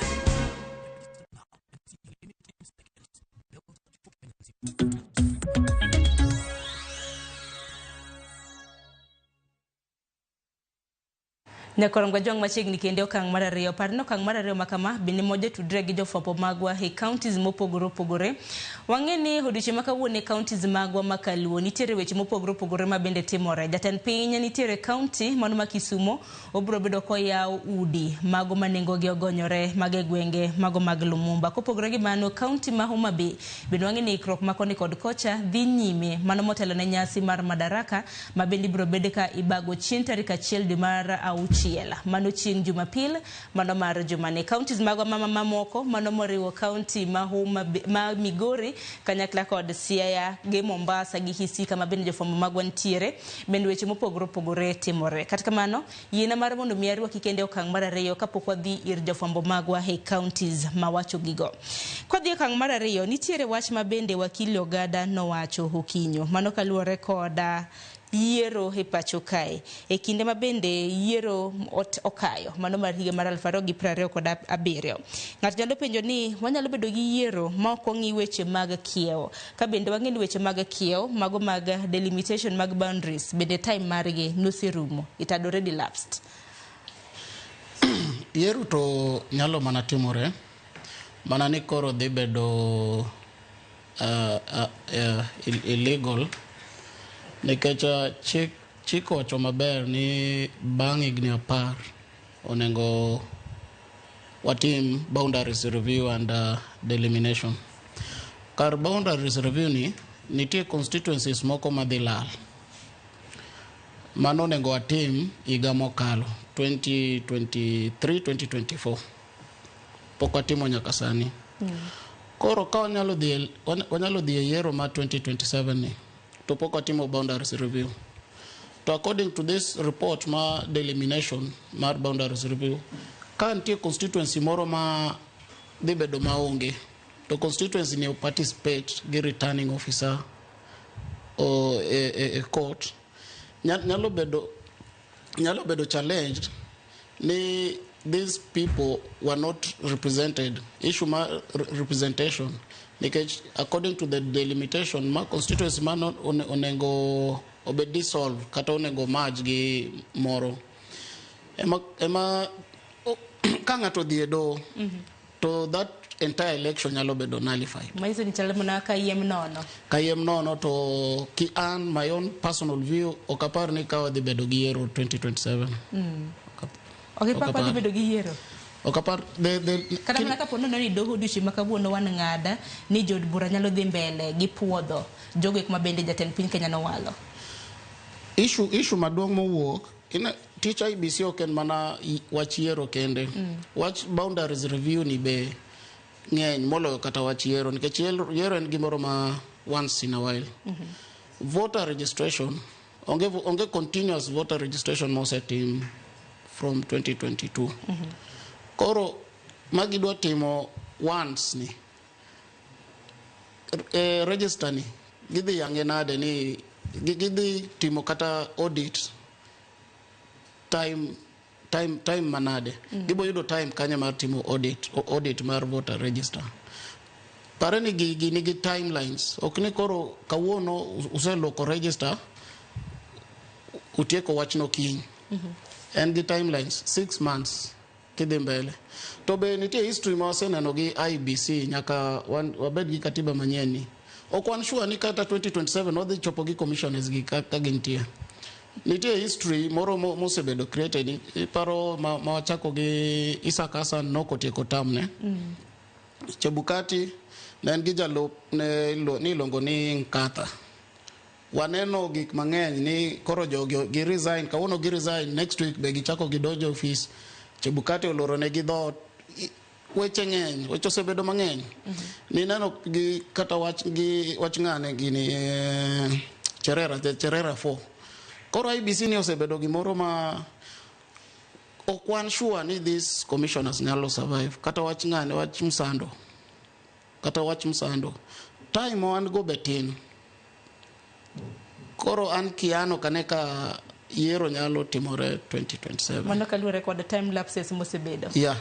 Nyakorongo jong machiegni kendo okang' mar ariyo. Par ni okang' mar ariyo makama bende moja tudre gi jofwambo magwa e counties mopogore opogore. Wang'e ni odiochieng' ma kawuono e counties magwa ma kaluo nitiere weche mopogore opogore ma bende timore. Jatend piny nitiere county mano ma Kisumo obiro bedo koyawo udi mago ma nengogi ogonyore mag e gwenge mago mag Lumumba. Kopogore gi mano, county ma Homa Bay bende wang'e ni ikruok ma koni kod kocha dhi nyime mano motelo ne nyasi mar Madaraka ma bende ibiro bed ka ibago chieng' tarik 1 dwe mar 6 mano chieng' Jumapil mano mar jumani. Counties magwa mamoko mano moriwo county ma Homa Bay, ma Migori kanyakla kod Siaya gi Mombasa gi Kisii kama bende jofwambo magwa nitiere bende weche mopogore opogore timore. Kata kamano, yiena mar mondo mi arwaki kende okang' mar ariyo kapok wadhi ir jofwambo magwa e counties mawacho gigo. Kwadhi okang' mar ariyo, nitiere wach ma bende wakili Ogada nowacho okinyo mano kaluwore koda yiero e pacho kae e kinde ma bende yiero okayo mano mar higa mar 2027. Ng'ato nyalo penjo ni wanyalo bedo gi yiero ma ok ong'i weche mag kiewo, ka bende wang'e ni weche mag kiewo mago mag delimitation mag boundaries bende time margi noserumo, it had already lapsed. Yiero to nyalo mana timore mana ni koro dhi bedo illegal nikech chik owacho maber ni bang' higni 10 onego watim boundaries review and delimitation. Kar boundaries review ni nitie constituencies moko madhi lal. Mano onego watim higa mokalo 2023 2024 pok watimo nyaka sani. Koro ka wanyalo dhi e yiero mar 2027 ni to pok watimo boundaries review. To according to this report ma delimitation mar boundaries review, ka nitie constituency moro ma dhi bedo maonge, to constituency ni participate gi returning officer o e court, nyalo bedo challenged ni these people were not represented. Issue ma representation nikech according to the delimitation ma constituency ma onego obed dissolve kata onego merge gi moro ema ka ng'ato dhi e doho to that entire election nyalo bedo nullified. Manyiso ni chalo mana kayiem nono. Kayiem nono to ki an my own personal view ok apar ni ka wadhi bedo gi yiero 2027. Ok ipar wadhi bedo gi yiero. Ok apar kata mana kapo nono ni doho odiochieng' ma kawuono wan ng'ada ni jood bura nyalo dhi mbele gi puodho jogo eko ma bende jatend piny Kenya nowalo. Issue maduong' mowuok tich IBC ok en mana wach yiero kende. Wach boundaries review ni be ng'eny moloyo kata wach yiero nikech yiero en gimoro ma once in a while. Voter registration onge continuous voter registration mosetim from 2022. Koro magi dwa timo once ni register ni gidhi yange nade ni gidhi timo kata audit time Time manade? Gibo yudo time kanye mar timo audit mar voter register? Pare ni gigi nigi timelines. Ok ni koro kawuono useloko register, utieko wachno kiny. En gi timelines, 6 months kidhi mbele. To be nitie history ma waseneno gi IEBC nyaka wabed gi katiba manyien ni. Ok wan sure ni kata 2027 wadhi chopo gi commissioners gi ka gintie. Nitie history moro mosebedo created. Iparo ma wachako gi Isaac Hassan nokotieko term ne. Chebukati ne en gi jalup ne niluongo ni Nkatha. Waneno gik mang'eny ni koro jogi gi resign kawuono, gi resign next week, be gichako gidonjo office. Chebukati oloro negi dhoot. Weche ng'eny, weche osebedo mang'eny. Nineno gi kata wach gi wach ng'ane gini, Cherera, the Cherera 4. Koro IEBC ni osebedo gimoro ma ok wan sure ni these commissioners nyalo survive. Kata wach ng'ane, wach Msando, kata wach Msando, time ma wan go be tin. Koro an kiano kane ka yiero nyalo timore 2027. Mano kaluwore kod time lapses mosebedo. Yeah.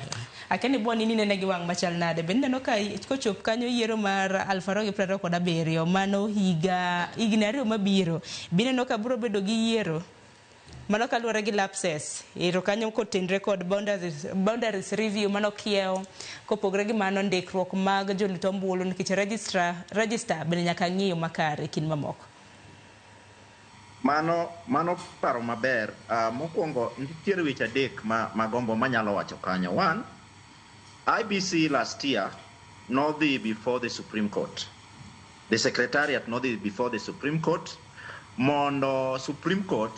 Akia ni bwani ni nene gi wang' machal nade? Be ineno ka kochop kanyo yiero mar 2027, mano higa higni 2 mabiro, bineno ka biro bedo gi yiero? Mano kaluwore gi lapses ero kanyo kotenre kod boundaries review, mano kiewo kopogore gi mano ndikruok mag jolut ombulu, nikech register bende nyaka ng'iyo makare kind mamoko. Mano paro maber. Mokwongo nitiere weche adek ma magombo manyalo wacho kanyo. One, IEBC last year nodhi before the Supreme Court. The secretariat nodhi before the Supreme Court mondo Supreme Court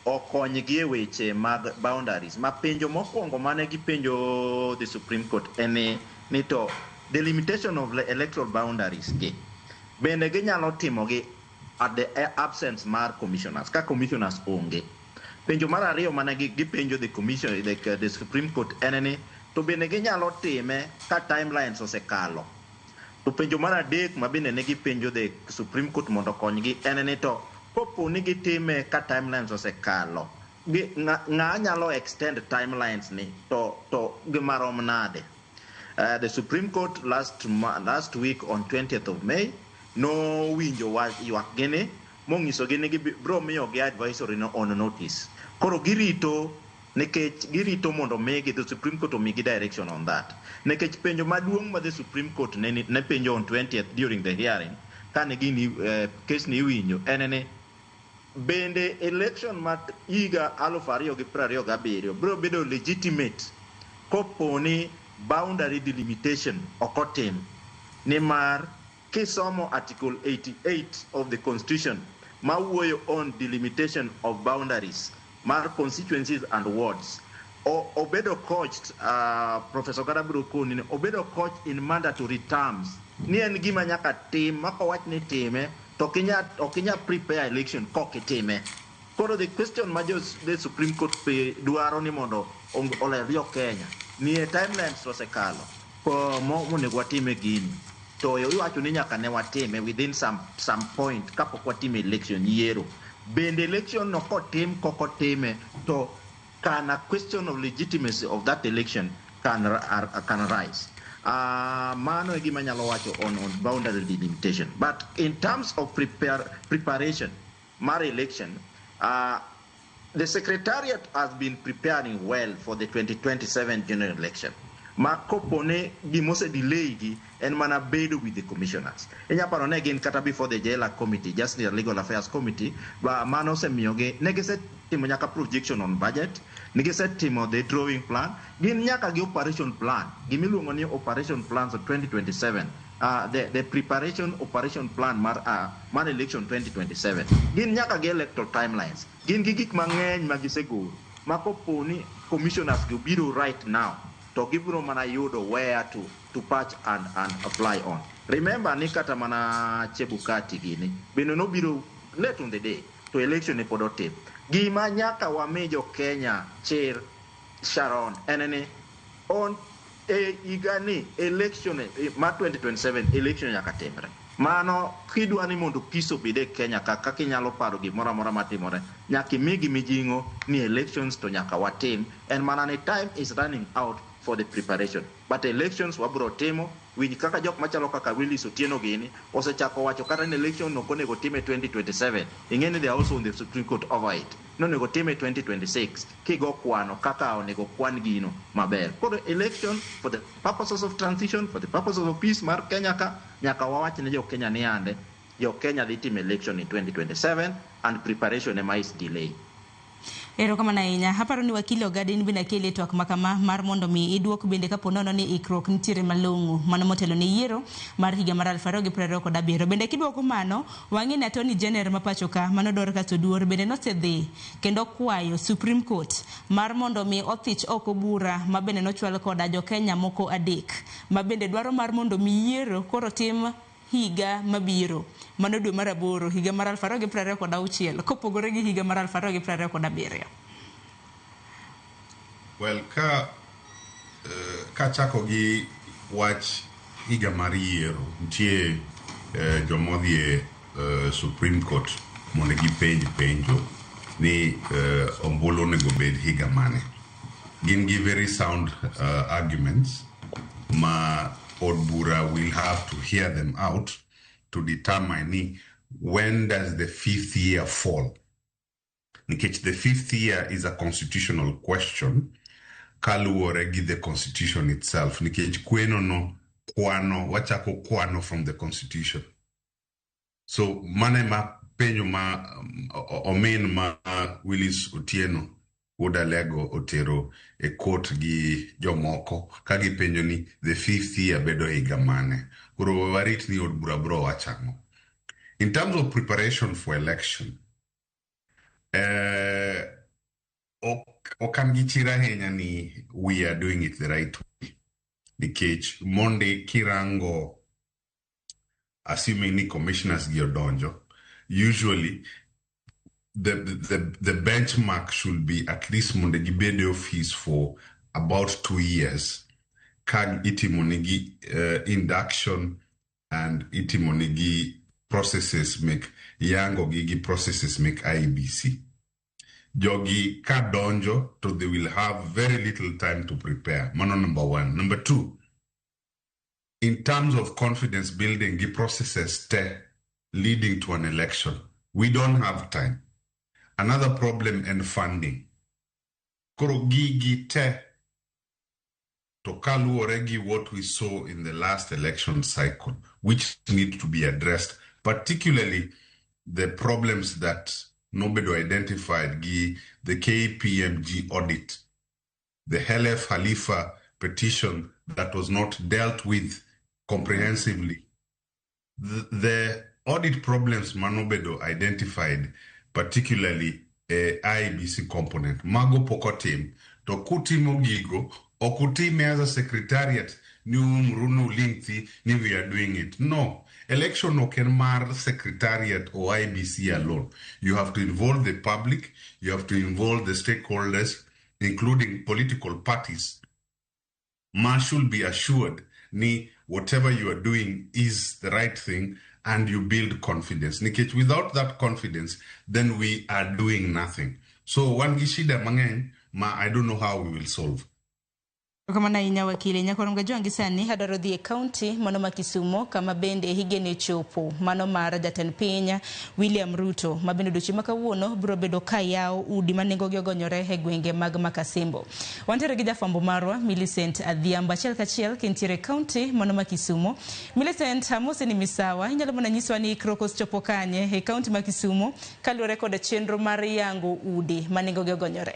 okonygi e weche mag boundaries. Ma penjo mokwongo mane gipenjo the Supreme Court en ni to delimitation of the electoral boundaries gi bende ginyalo timogi at the absence mar commissioners, ka commissioners onge. Penjo mar ariyo mane gipenjo the commission, the Supreme Court, en ni to bende ginyalo time ka timelines osekalo. To penjo mar adek ma bende ne gipenjo the Supreme Court mondo okonygi en ni to kopo ni gitime ka timelines osekalo, ng'a nyalo extend timelines ni to gimarom nade? The Supreme Court last week on 20th of May nowinjo wach ywak gini monyisogi ni gibiro miyogi advisory no on notice. Koro girito, nikech girito mondo migi the Supreme Court omigi direction on that. Nikech penjo maduong' ma the Supreme Court ne penjo on 20th during the hearing kane gini case ni iwinjo en ni bende election ma higa 2027 biro bedo legitimate kopo ni boundary delimitation ok otim, nimar kisomo Article 88 of the Constitution mawuoyo on delimitation of boundaries mar constituencies and wards, obedo couched, Professor Ogada biro koni ni obedo couched in mandatory terms ni en gima nyaka tim ma kowach ni time to ok inya prepare election kok itime. Koro the question ma the Supreme Court pe dwaro ni mondo oler jo Kenya ni e timelines osekalo ko monego watime gini, to iwacho ni nyaka ne watime within some point kapok watime election yiero. Bende election no kotim kok otime to can a question of legitimacy of that election can rise. Mano e gima anyalo wacho on boundary delimitation. But in terms of preparation mar election, the secretariat has been preparing well for the 2027 general election. Ma kopo ne gimose delay gi en mana bedo with the commissioners. Inya paro ne gin kata before the JLAC committee, Justice and Legal Affairs Committee, ba mano osemiyogi ne gisetimo nyaka projection on budget, ne gisetimo the drawing plan, gin nyaka gi operation plan, gimiluongo ni operation plans of 2027. The preparation operation plan mar election 2027, gin nyaka gi electoral timelines, gin gi gik mang'eny ma gisegolo ma kopo ni commissioners gi obiro right now to gibiro mana yudo where to patch and apply on. Remember ni kata mana Chebukati gini bende nobiro late on the day to election ne pod otim. Gima nyaka wami jo Kenya chir, Sharon, en ni on e higa ni election mar 2027 election nyaka timre. Mano kidwa ni mondo peace obed e Kenya ka kaka inyalo paro gimoro amora matimore, nyaka imigi mijing'o ni elections to nyaka watim. En mana ni time is running out for the preparation. But elections wabro timo, winj kaka jok machalo kaka Willis Otieno gini osechako wacho kata ni election ok onego tim e 2027. Ing'e ni they are also on the Supreme Court over it. Nonego tim e 2026 kigo kwano kaka onego kwan gino maber. Koro election for the purposes of transition, for the purposes of peace mar Kenya ka, nyaka wawach ne jo Kenya ni ande, jo Kenya dhi timo election in 2027 and preparation ema is delay. Erokamano ahinya. Aparo ni wakili Ogada in bende akeli e twak makama mar mondo mi iduok bende kapo nono ni ikruok nitiere malong'o mano motelo ne yiero mar higa mar 2027. Bende kiduoko mano, wang'e ni Attorney General ma pacho ka mano Dorcas Oduor bende nosedhi kendo kwayo Supreme Court mar mondo mi othich oko bura ma bende nochwal koda jo Kenya moko adek ma bende dwaro mar mondo mi yiero koro tim higa mabiro mano dwe mar aboro higa mar 2026 kopogore gi higa mar 2027. Well, ka kachako gi wach higa mar yiero, nitie joma odhi e Supreme Court mondo gipenj penjo ni ombulu onego bed higa mane. Gin gi very sound arguments ma od bura will have to hear them out to determine ni when does the fifth year fall. Nikech the fifth year is a constitutional question kaluwore gi the constitution itself. Nikech kweno no kwano, wachako kwano from the constitution. So mano ema penjo ma omin ma Willis Otieno wuod Alego otero e court gi jomoko ka gipenjo ni the fifth year bedo higa mane. Koro warit ni od bura biro wacho ang'o. In terms of preparation for election, ok an gi chir ahinya ni we are doing it the right way. Nikech mondi kirango, assuming ni commissioners gi odonjo, usually the benchmark should be at least mondo gibed e office for about 2 years ka itimo nigi induction and itimo nigi processes mek yango gi gi processes mek IEBC. Jogi ka donjo to they will have very little time to prepare. Mano number one. Number two, in terms of confidence building gi processes te leading to an election, we don't have time. Another problem and funding. Koro gigi te to kaluwore gi what we saw in the last election cycle, which need to be addressed, particularly the problems that nobedo identified gi the KPMG audit, the Khelef Khalifa petition that was not dealt with comprehensively, the audit problems manobedo identified, particularly IEBC component, mago pok otim. To kutimo gigo, ok utime as a secretariat ni umru nuling' ni we are doing it. No. Election ok en mar secretariat or IEBC alone. You have to involve the public, you have to involve the stakeholders, including political parties. Ma should be assured ni whatever you are doing is the right thing and you build confidence. Nikech without that confidence, then we are doing nothing. So wan gi shida mang'eny ma I don't know how we will solve. Erokamano ahinya wakili. Nyakwar Mgajwangi sani adwaro dhi e kaunti mano ma Kisumo kama bende higni chopo mano mar jatend piny William Ruto ma bende odiochieng' ma kawuono biro bedo ka yawo udi ma nengogi ogonyore e gwenge mag Makasembo. Wantiere gi jafwambo marwa Millicent Adhiambo achiel kachiel kintiere e kaunti mano ma Kisumo. Millicent, amosi ni misawa, inyalo mana nyiswa ni ikruok osechopo kanye e kaunti ma Kisumo kaluwore kod chenro mar yango udi ma nengogi ogonyore?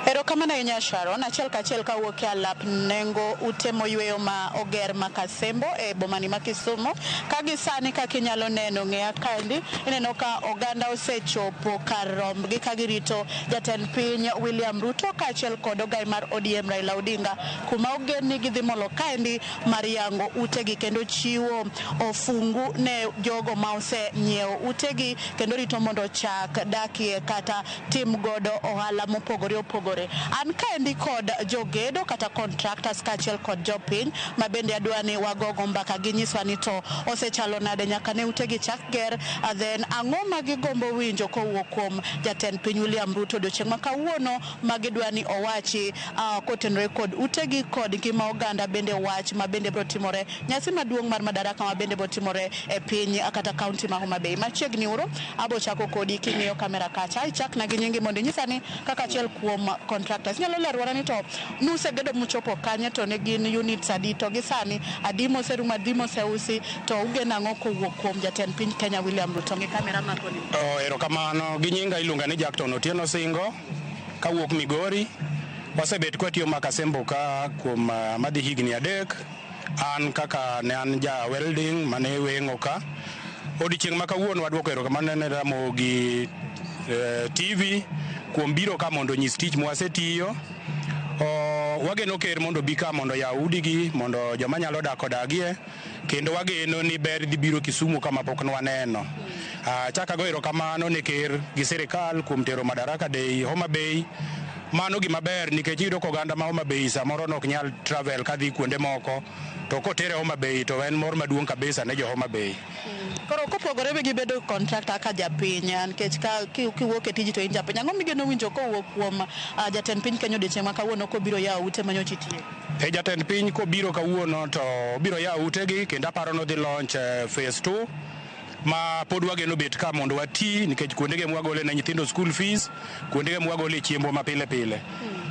Erokamano ahinya Sharon, achiel kachiel kawuok e alap nengo ute moyweyo ma oger ma Kasembo e bomani ma Kisumu. Ka gi sani kaka inyalo neno ng'eya kaendi, ineno ka oganda osechopo kar rombgi ka girito jatend piny William Ruto kaachiel kod ogai mar ODM Raila Odinga, kuma ogen ni gidhi molo kaendi mar yango utegi kendo chiwo ofungu ne jogo ma osenyiewo utegi kendo rito mondo ochak dakie kata tim godo ohala mopogore opogore. An kaendi kod jogedo kata contractors kaachiel kod jopiny ma bende adwa ni wagogo mbaka ginyiswa ni to osechalo nade nyaka ne utegi chak ger, then ang'o ma gigombo winjo kowuok kuom jatend piny William Ruto odiochieng' ma kawuono ma gidwa ni owachi kotenore kod utegi kod ngima oganda, bende wach ma bende biro timore nyasi maduong' mar Madaraka ma bende biro timore e piny kata kaunti ma Homa Bay. Machiegni uru abo chako kodi king'iyo kamera kacha, ichakna gi nyingi mondo inyisa ni kaka achiel kuom contractors inyalo lerona ni to nusegedo muchopo kanye, to ne gin units adi, to gi sani adi moserumo, adi moseusi, to ugeno ang'o kowuok kuom jatend piny Kenya William Ruto? Ng'i kamera makoni. Oh, erokamano. Gi nyinga iluonga ni Jackton Otieno Singo, kawuok Migori. Wasebet kwatiyo Makasembo ka kuom madhi higni 3. An kaka ne an ja welding mane weng'o ka. Odiochieng' ma kawuono waduoko erokamano ne Ramogi TV kuom biro ka mondo onyis tich mwasetiyo. Wageno ker mondo obi ka mondo oyaw udigi mondo joma nyalo dak odagie, kendo wageno ni ber dhi biro Kisumu kama pok nwaneno. Achako ago erokamano ne ker gi sirikal kuom tero Madaraka Day Homa Bay. Mano gima ber nikech iyudo ka oganda ma Homa Bay samoro nok nyal travel kadhi kuonde moko, to kotere Homa Bay to en mor maduong' kabisa ne jo Homa Bay. Koro kopogore gi bedo contractor kaka japiny, nikech ka kiwuok e tiji to in japiny, ang'o migeno winjo kowuok kuom jatend piny Kenya odiochieng' ma kawuono kobiro yawo ute manyocha itiye? E jatend piny kobiro kawuono to obiro yawo utegi, kendo aparo nodhi launch phase 2 ma pod wageno bet ka mondo wati, nikech kuondege mwagole ne nyithindo school fees, kuondege mwagole chiembwa ma pile pile.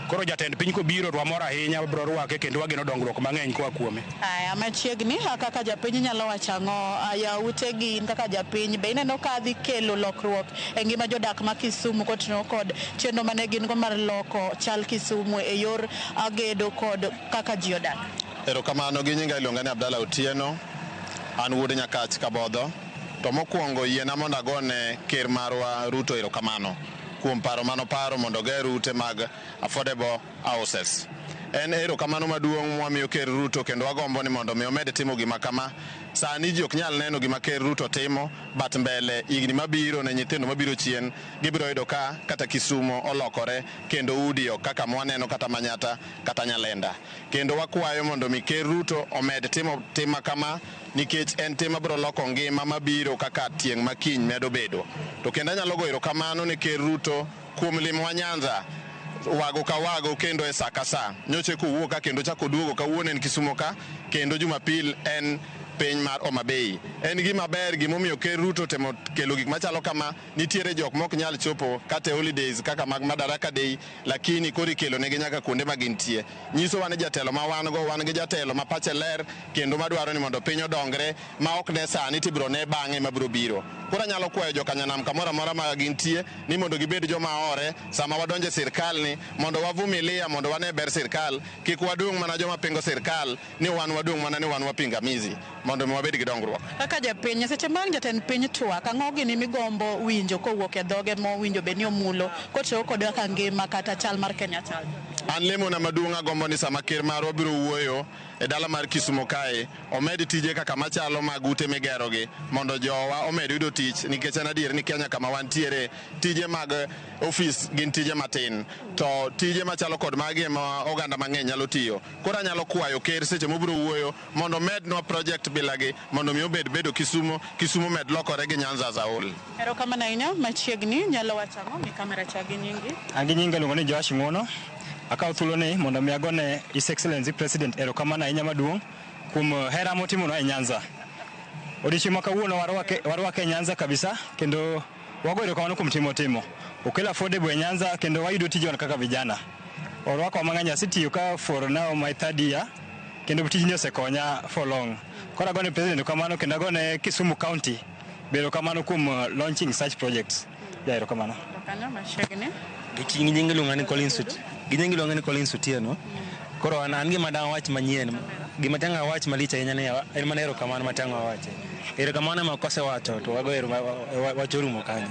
Koro jatend piny kobiro to wamor ahinya, wabiro rwake kendo wageno dongruok mang'eny koa kuome. Aya, machiegni kaka japiny inyalo wacho ang'o? Yawo utegi in kaka japiny, be ineno ka dhi kelo lokruok e ngima jodak ma Kisumu kotenore kod chenro mane gin go mar loko chal Kisumu e yor gedo kod kaka ji odak? Erokamano, gi nyinga iluonga ni Abdalla Otieno, an wuod Nyakach Kabodho. To mokwongo yiena mondo agone ker marwa Ruto erokamano kuom paro manoparo mondo oger ute mag affordable houses. En erokamano maduong' mwamiyo ker Ruto, kendo wagombo ni mondo mi omed timo gima kama. Sani ji ok nyal neno gima ker Ruto timo, but mbele higni mabiro ne nyithindo mabiro chien gibiro yudo ka kata Kisumo olokore kendo udi ok kaka mwaneno kata Manyata kata Nyalenda. Kendo wakwayo mondo mi ker Ruto omed timo tim kama, nikech en tim mabiro loko ngima mabiro kaka tieng' makiny medo bedo. To kendo anyalo goyo erokamano ne ker Ruto kuom limowa Nyanza wago ka wago kendo e sa ka sa. Nyocha kowuok ka kendo chako duogo kawuono en Kisumo ka, kendo Jumapil en piny mar Homa Bay. En gima ber gimomiyo ker Ruto temo kelo gik machalo kama. Nitiere jok mok nyal chopo kata e holidays kaka mag Madaraka Day, lakini koro ikelo negi nyaka kuonde ma gintie. Nyisowa ni jatelo ma wan go, wan gi jatelo ma pache ler kendo madwaro ni mondo piny odongre ma ok ne sani tibiro ne bang'e mabiro biro. Koro anyalo kwayo jokanyanam kamoro amora ma gintie ni mondo gibed joma ore sama wadonjo e sirkal ni mondo wavumilia mondo wane ber sirkal, kik wadong' mana joma pingo sirkal ni wan wadong' mana ni wan wapingamizi mondo mi wabed gi dongruok. Kaka japiny, seche ma jatend piny twak, ang'o gini migombo winjo kowuok e dhoge mowinjo bed ni omulo kotiyo kod kaka ngima kata chal mar Kenya chal? An lemona maduong' agombo ni sama ker marwa biro wuoyo e dala mar Kisumo kae, omed tije kaka machalo mag ute migerogi mondo jowa omed yudo tich, nikech en adier ni Kenya kama wantiere tije mag ofis gin tije matin, to tije machalo kod magi ema oganda mang'eny nyalo tiyo. Koro anyalo kwayo ker seche mobiro wuoyo mondo omednwa project bilagi mondo mi obed bedo Kisumo, Kisumo med lokore gi Nyanza as a whole. Erokamano ahinya. Machiegni nyalo wacho ang'o? Mi kamera cha gi nyingi. An gi nyinga iluongo ni Joash Ng'wono. Akawo thuoloni mondo mi agone His Excellency President erokamano ahinya maduong' kuom hera motimonwa e Nyanza. Odiochieng' ma kawuono warwake e Nyanza kabisa, kendo wago erokamano kuom timo. Okelo affordable e Nyanza kendo wayudo tije kaka vijana. Orwakowa mang'eny, asetiyo ka for now my third year, kendo tijni osekonya for long. Koro agone President erokamano kendo agone Kisumu County be erokamano kuom launching such projects. Ja erokamano. Kanyo machiegni. Gi nying iluonga ni Collins gi nying iluonga ni Collins Otieno. Koro an gima dang' awach manyien, gima tang' awach malich ahinya ni en mana erokamano ma tang' awache. Erokamano ema kosewacho to wago wach orumo kanyo.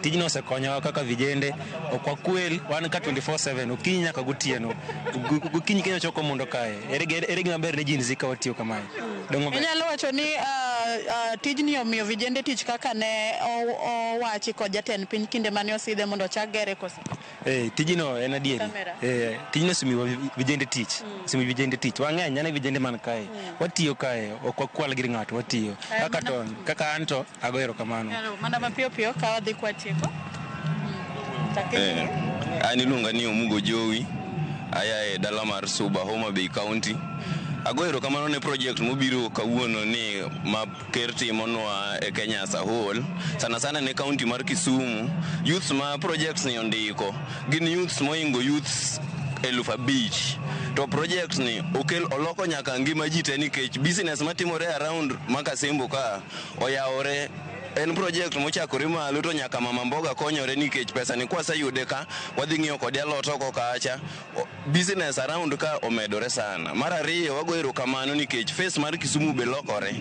Tijno osekonyowa kaka vijende, ok wakwel, wan ka 24/7 okinyi nyaka gotieno. Gokinyi kenya choko mondo kae. Ere gima ber ne Gen Z ka watiyo kamae? Dongo ber. Inyalo wacho ni Tijni omiyo vijende tich kaka ne owachi kod jatend piny kinde mane osidhe mondo ochak gere koso? Tijino en adieri. Kamera. Tijino osemiyo vijende tich. Osemiyo vijende tich. Wang'eny ane vijende man kae. Watiyo kae, ok wakwal gir ng'ato, watiyo. Kaka to, kaka an to ago erokamano. Mana mapiyo piyo ka wadhi kwatieko. An iluonga ni Omugo Jowi, aya e dala mar Suba, Homa Bay County. Ago erokamano ne project mobiro kawuono ni ma ker timonwa e Kenya as a whole, sana sana ne county mar Kisumu. Youths ma projects ni ondiko gin youths moingo youths 5,000. To project ni okel oloko nyaka ngima ji te nikech business matimore around Makasembo ka oyawore. En project mochakore malo to nyaka mama mboga konyore nikech pesa ni kwaseyude ka wadhi ng'iewo kode alot oko kacha. Business around ka omedore sana. Mar ariyo, wago erokamano nikech face mar Kisumu be lokore.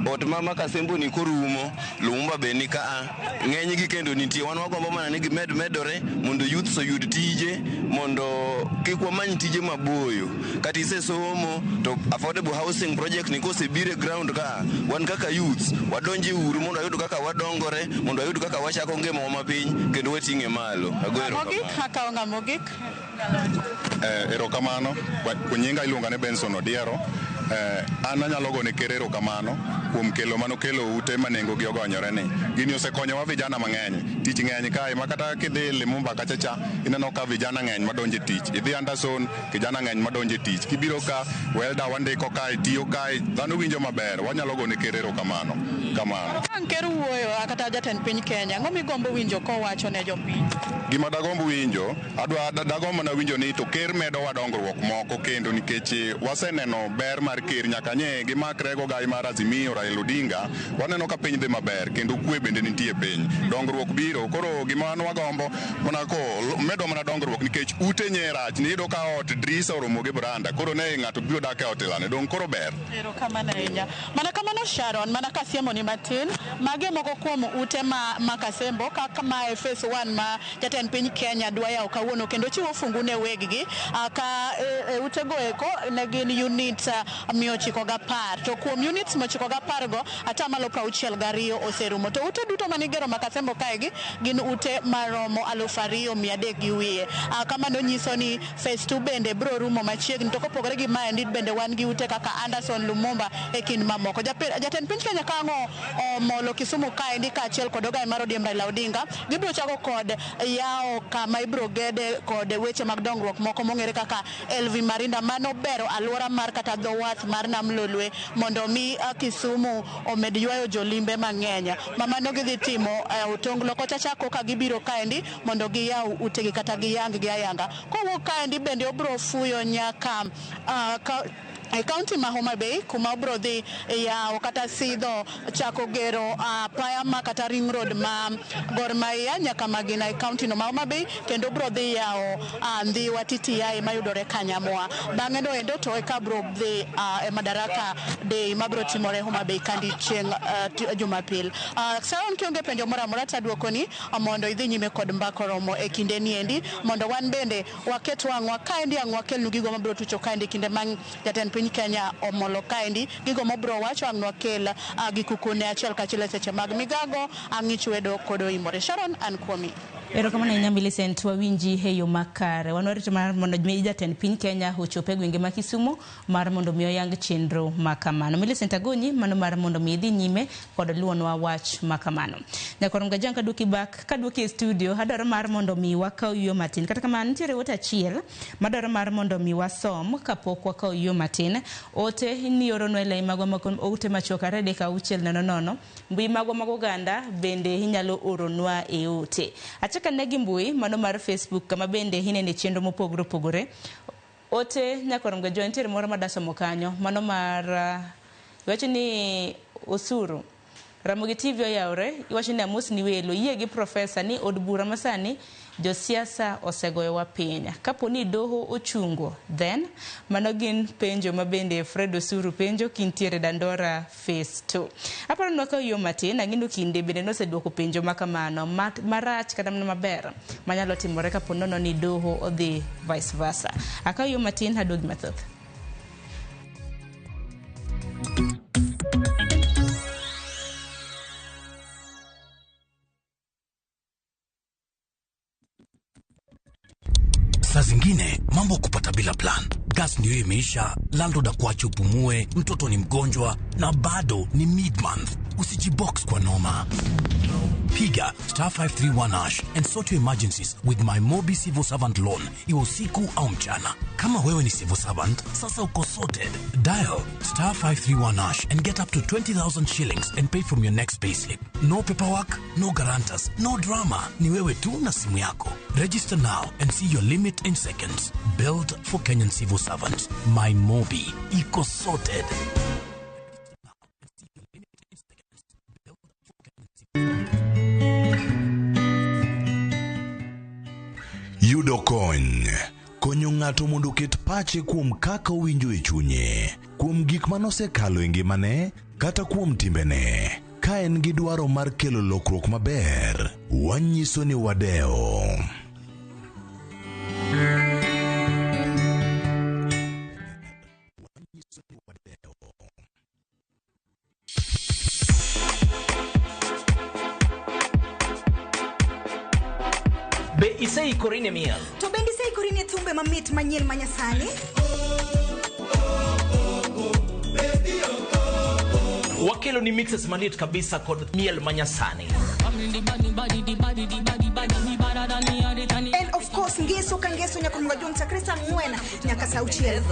Ot ma Makasembo ni korumo, Lumumba be ni kaa, ng'enygi kendo nitie. Wan wagombo mana ni gimed medore mondo youths oyud tije, mondo kik wamany tije maboyo. Kata isesomo to affordable housing project ni kosebiro e ground ka, wan kaka youths wadonje uru mondo wayud kaka wadongore, mondo wayud kaka wachako ngimawa mapiny kendo wating'e malo. Ago erokamano. Mogik, akawo ng'a mogik. Erokamano. Nyinga iluonga ni Benson Odiero. An anyalo gone ker erokamano kuom kelo manokelo ute ma nengo gi ogonyore ni. Gini osekonyowa vijana mang'eny. Tich ng'eny kae ma kata kidhi Lumumba kacha cha ineno ka vijana ng'eny madonje tich. Idhi Anderson, kijana ng'eny madonje tich. Kibiro ka welder wandiko kae, tiyo kae, dhano winjo maber. Wanyalo gone ker erokamano. Kamano. Ka ker wuoyo kata jatend piny Kenya, ang'o migombo winjo kowacho ne jopiny? Gima dagomb winjo, adwa dagomb mana winjo ni to ker medowa dongruok moko kendo nikech waseneno ber mar ker nyaka nye gimakre go gai mar Azimio Raila Odinga, waneno ka piny dhi maber kendo kwe bende nitie piny. Dongruok biro, koro gima wan wagombo mana ko medo mana dongruok nikech ute nye rach, niyudo ka ot drisa oromo gi branda, koro ne ng'ato biro dak e ot ilane, dong koro ber. Erokamano ahinya. Mana kamano Sharon, mana kasiemo ni matin, magi moko kuom ute ma Makasembo kaka ma e phase 1 ma jatend piny Kenya dwa yawo kawuono kendo chiwo fungu ne weggi. Ka utego eko ne gin units 910, to kuom units 910 go 62% oserumo. To ute duto manigero Makasembo kaegi gin ute maromo 2,300 gi wiye. Kamano nyiso ni phase 2 bende biro rumo machiegni. To kopogore gi maendi bende wan gi ute kaka Anderson, Lumumba e kind mamoko. Jatend piny Kenya kang'o omolo Kisumu kaendi kaachiel kod ogai mar ODM Raila Odinga, gibiro chako kod yawo kama ibiro gede kod weche mag dongruok moko mong'ere kaka LV Marinda mano bero alwora mar kata dho wath mar Nam Lolwe mondo mi Kisumu omed ywayo jolimbe mang'eny. Ma mano gidhi timo otonglo kocha chako ka gibiro kaendi mondo giyaw utegi kata giyang gi ayanga. Kowuok kaendi bende obiro fuyo nyaka e kaunti ma Homa Bay kuma obiro dhi yawo kata sidho chako gero apaya ma kata ring road ma Gor Mahia nyaka Magina e kaunti no ma Homa Bay, kendo obiro dhi yawo Ndhiwa TTI mayudore Kanyamwa. Bang'e no endo to eka biro dhi e Madaraka Day mabiro timore Homa Bay kandi chieng' Jumapil. Sharon, kionge penjo moro amora taduokoni mondo idhi nyime kod mbaka oromo e kinde ni endi mondo wan bende waket wang'wa kaendi ang' wakelnu gigo mabiro tucho kaendi kinde mang' jatend piny Kenya omolo kaendi gigo mobiro wacho ang' nwakel gikukune achiel kachiel e seche mag migago ang' ichwedo kod oimore. Sharon, an kuomi. Erokamano ahinya Millicent, wawinji e yo makare. Wan warito mar mondo mi jatend piny Kenya ochop e gwenge ma Kisumu mar mondo mi oyang chenro ma kamano. Millicent Agonyi, mano mar mondo mi idhi nyime kod luonwa wach ma kamano. Nyakwar Mgajang kaduoki back, kaduoki e studio, adwaro mar mondo mi wakaw yueyo matin. Kata kamano nitiere ote achiel madwaro mar mondo mi wasom kapok wakaw yueyo matin. Ote nioronwa e lai magwa mag ote machuok 2 3 6 0 0. Mbui magwa mag oganda bende inyalo oronwa e ote. Achaka ne gi mbui mano mar Facebook kama bende inene chenro mopogore opogore. Ote nyakwar Mgajwa nitiere moro madasomo kanyo mano mar iwacho ni osuru Ramogi TV oyawre, iwacho ni amos ni welo yie gi profesa ni od bura masani josiasa osegoyowa piny. Kapo ni doho ochungo, then mano gin penjo ma bende Fred Osuru penjo kintiere Dandora phase 2. Aparo ni wakawo yo matin, ang'ino kinde bende noseduoko penjo ma kamano marach kata mana maber manyalo timore kapo nono ni doho odhi vice versa. Akawo yo matin aduogi mathoth. Saa zingine mambo kupata bila plan. Gas ndio imeisha, landlord akuache upumue, mtoto ni mgonjwa na bado ni mid-month. Usijibox kwa noma. Piga star 531 hash and sort your emergencies with my Mobi Civil Servant Loan, iwe usiku au mchana. Kama wewe ni civil servant, sasa uko sorted. Dial star 531 hash and get up to 20,000 shillings and pay from your next payslip. No paperwork, no guarantors, no drama. Ni wewe tu na simu yako. Register now and see your limit in seconds. Built for Kenyan civil servants. My Mobi. Iko sorted. Yudo kony. Konyo ng'ato mondo oket pache kuom kaka owinjo e chunye, kuom gik manosekalo e ngimane, kata kuom timbene. Ka en gi dwaro mar kelo lokruok maber, wanyiso ni wadewo. Be iseikori ne miel? To bende iseikori ne thumbe mamit manyien manyasani? Wakelo ni mixes malit kabisa kod miel manyasani. And of course ngeso ka ngeso nyaka mga jong chakre saa ang'wen nyaka saa auchiel.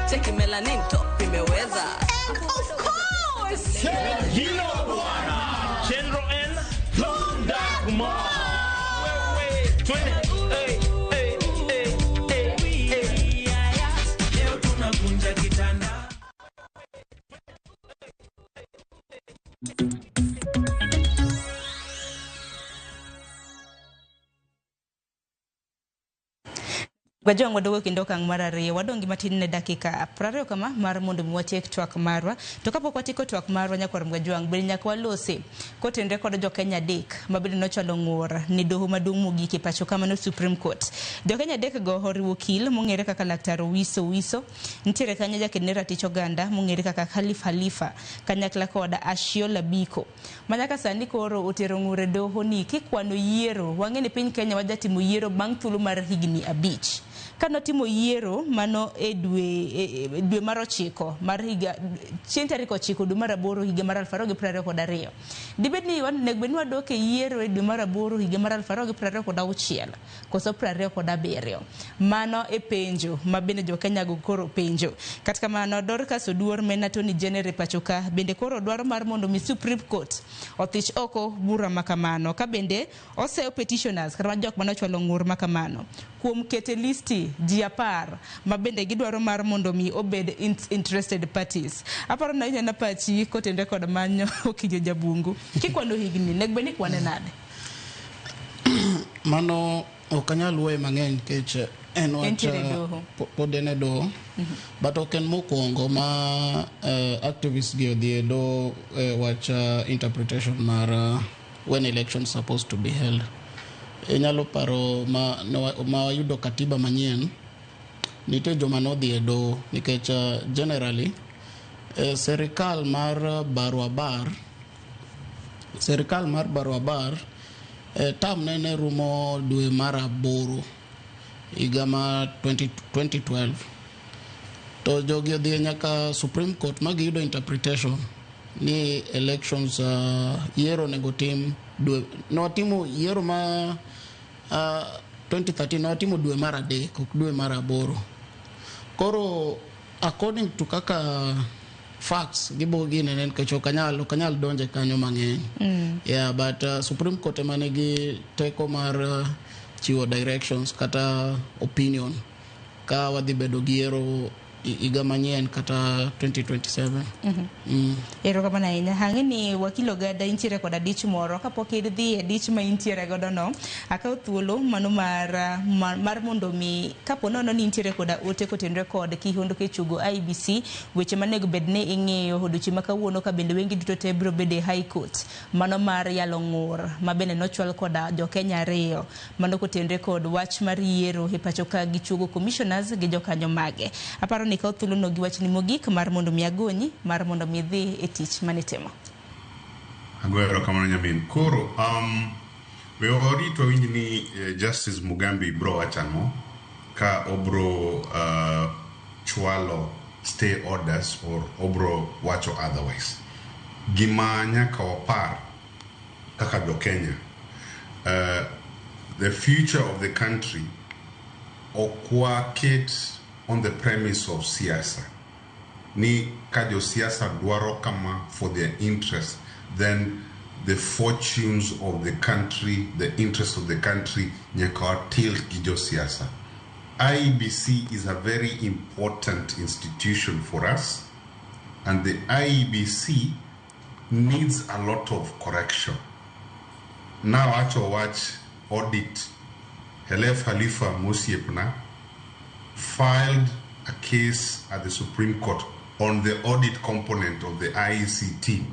Cheki melanin top imeweza. And of course Hilo bwana. Chenro N Londa Kuma. Wewe twende. Hey, hey, hey, hey, hey. Leo tunakunja kitanda. Wajong wadogo kendo okang' mar ariyo wadong' gi matin ne dakika 20 kama mar mondo mi watiek twak marwa. To kapok watieko twak marwa nyakwar Mgajwang', bende nyaka walose kotenre kod jokenya adek ma bende nochwalo ng'ur ne doho maduong' mogik e pacho ka mano Supreme Court. Jokenya adek go oriwo okil mong'ere kaka Laktar Owiso Owiso, nitiere kanyo jaked ne ratich oganda mong'ere kaka Khalif Halifa kanyakla kod Ashiola Biko. Ma nyaka sani koro otero ng'ur e doho ni kikwano yiero, wang'e ni piny Kenya wajatimo yiero bang' thuolo mar higni 5. Kanotimo yiero mano e dwe mar 9 mar higa chieng' tarik 9 dwe mar 8 higa mar 2022. Dibed ni onego bed ni wadok e yiero e dwe mar 8 higa mar 2026 koso 27. Mano e penjo ma bende jokenya go koro penjo. Kata kamano Dorcas Oduor ma en Attorney General e pacho ka bende koro dwaro mar mondo mi Supreme Court othich oko bura makamano ka bende oseyo petitioners kata jok manochwalo ng'ur makamano kuom kete listi ji 10 ma bende gidwaro mar mondo mi obed interested parties. Aparo na inena pachi kotenre kod manyo Okinyo Jabungu. Kikwano higni nego bed ni kwane nade? Mano ok anyal wuoye mang'eny nikech en wach pod en e doho. But ok en mokwongo ma activists gi odhi e doho wach interpretation mar when election supposed to be held. Inyalo paro ma wayudo katiba manyien, nitie joma nodhi e doho nikech generally serikal mar Barwabar term ne rumo dwe mar 8 higa mar 2012. To jogi odhi nyaka Supreme Court ma giyudo interpretation ni elections yiero onego tim dwe notimo yiero ma 2013 notimo dwe mar 3 ok dwe mar 8. Koro according to kaka facts gibo ginene nikech ok anyal donje kanyo mang'eny. Yeah, but Supreme Court ema nigi teko mar chiwo directions kata opinion ka wadhi bedo gi yiero higa manyien kata 2027. Erokamano ahinya. Ang'e ni wakil Ogada intiere koda dich moro kapok idhi e dich ma intiere godo no, akaw thuolo mano mar mondo mi kapo nono ni intiere koda ote kotenre kod kihondko e chugo IEBC weche manego bed ni ing'eyo odiochieng' ma kawuono ka bende wengi duto te biro bedo e High Court mano mar yalo ng'ur ma bende nochwal koda jokenya 2 mano kotenre kod wach mar yiero e pacho ka gi chugo commissioners gi jokanyo mage. Aparo ni kaw thuolo no gi wachni mogik mar mondo mi agonyi mar mondo mi idhi e tich manitimo. Agoyo erokamano nyamin. Koro we warit wawinj ni Justice Mugambi bro wacho ang'o ka obro chwalo stay orders or obro wacho otherwise. Gima nyaka wapar kaka jo Kenya, the future of the country ok waket on the premise of siasa ni ka josiasa dwaro kama for their interest, then the fortunes of the country, the interest of the country nyaka watilt gi josiasa. IEBC is a very important institution for us, and the IEBC needs a lot of correction. Nawacho wach audit. Khelef Khalifa mosiepna filed a case at the Supreme Court on the audit component of the IECT.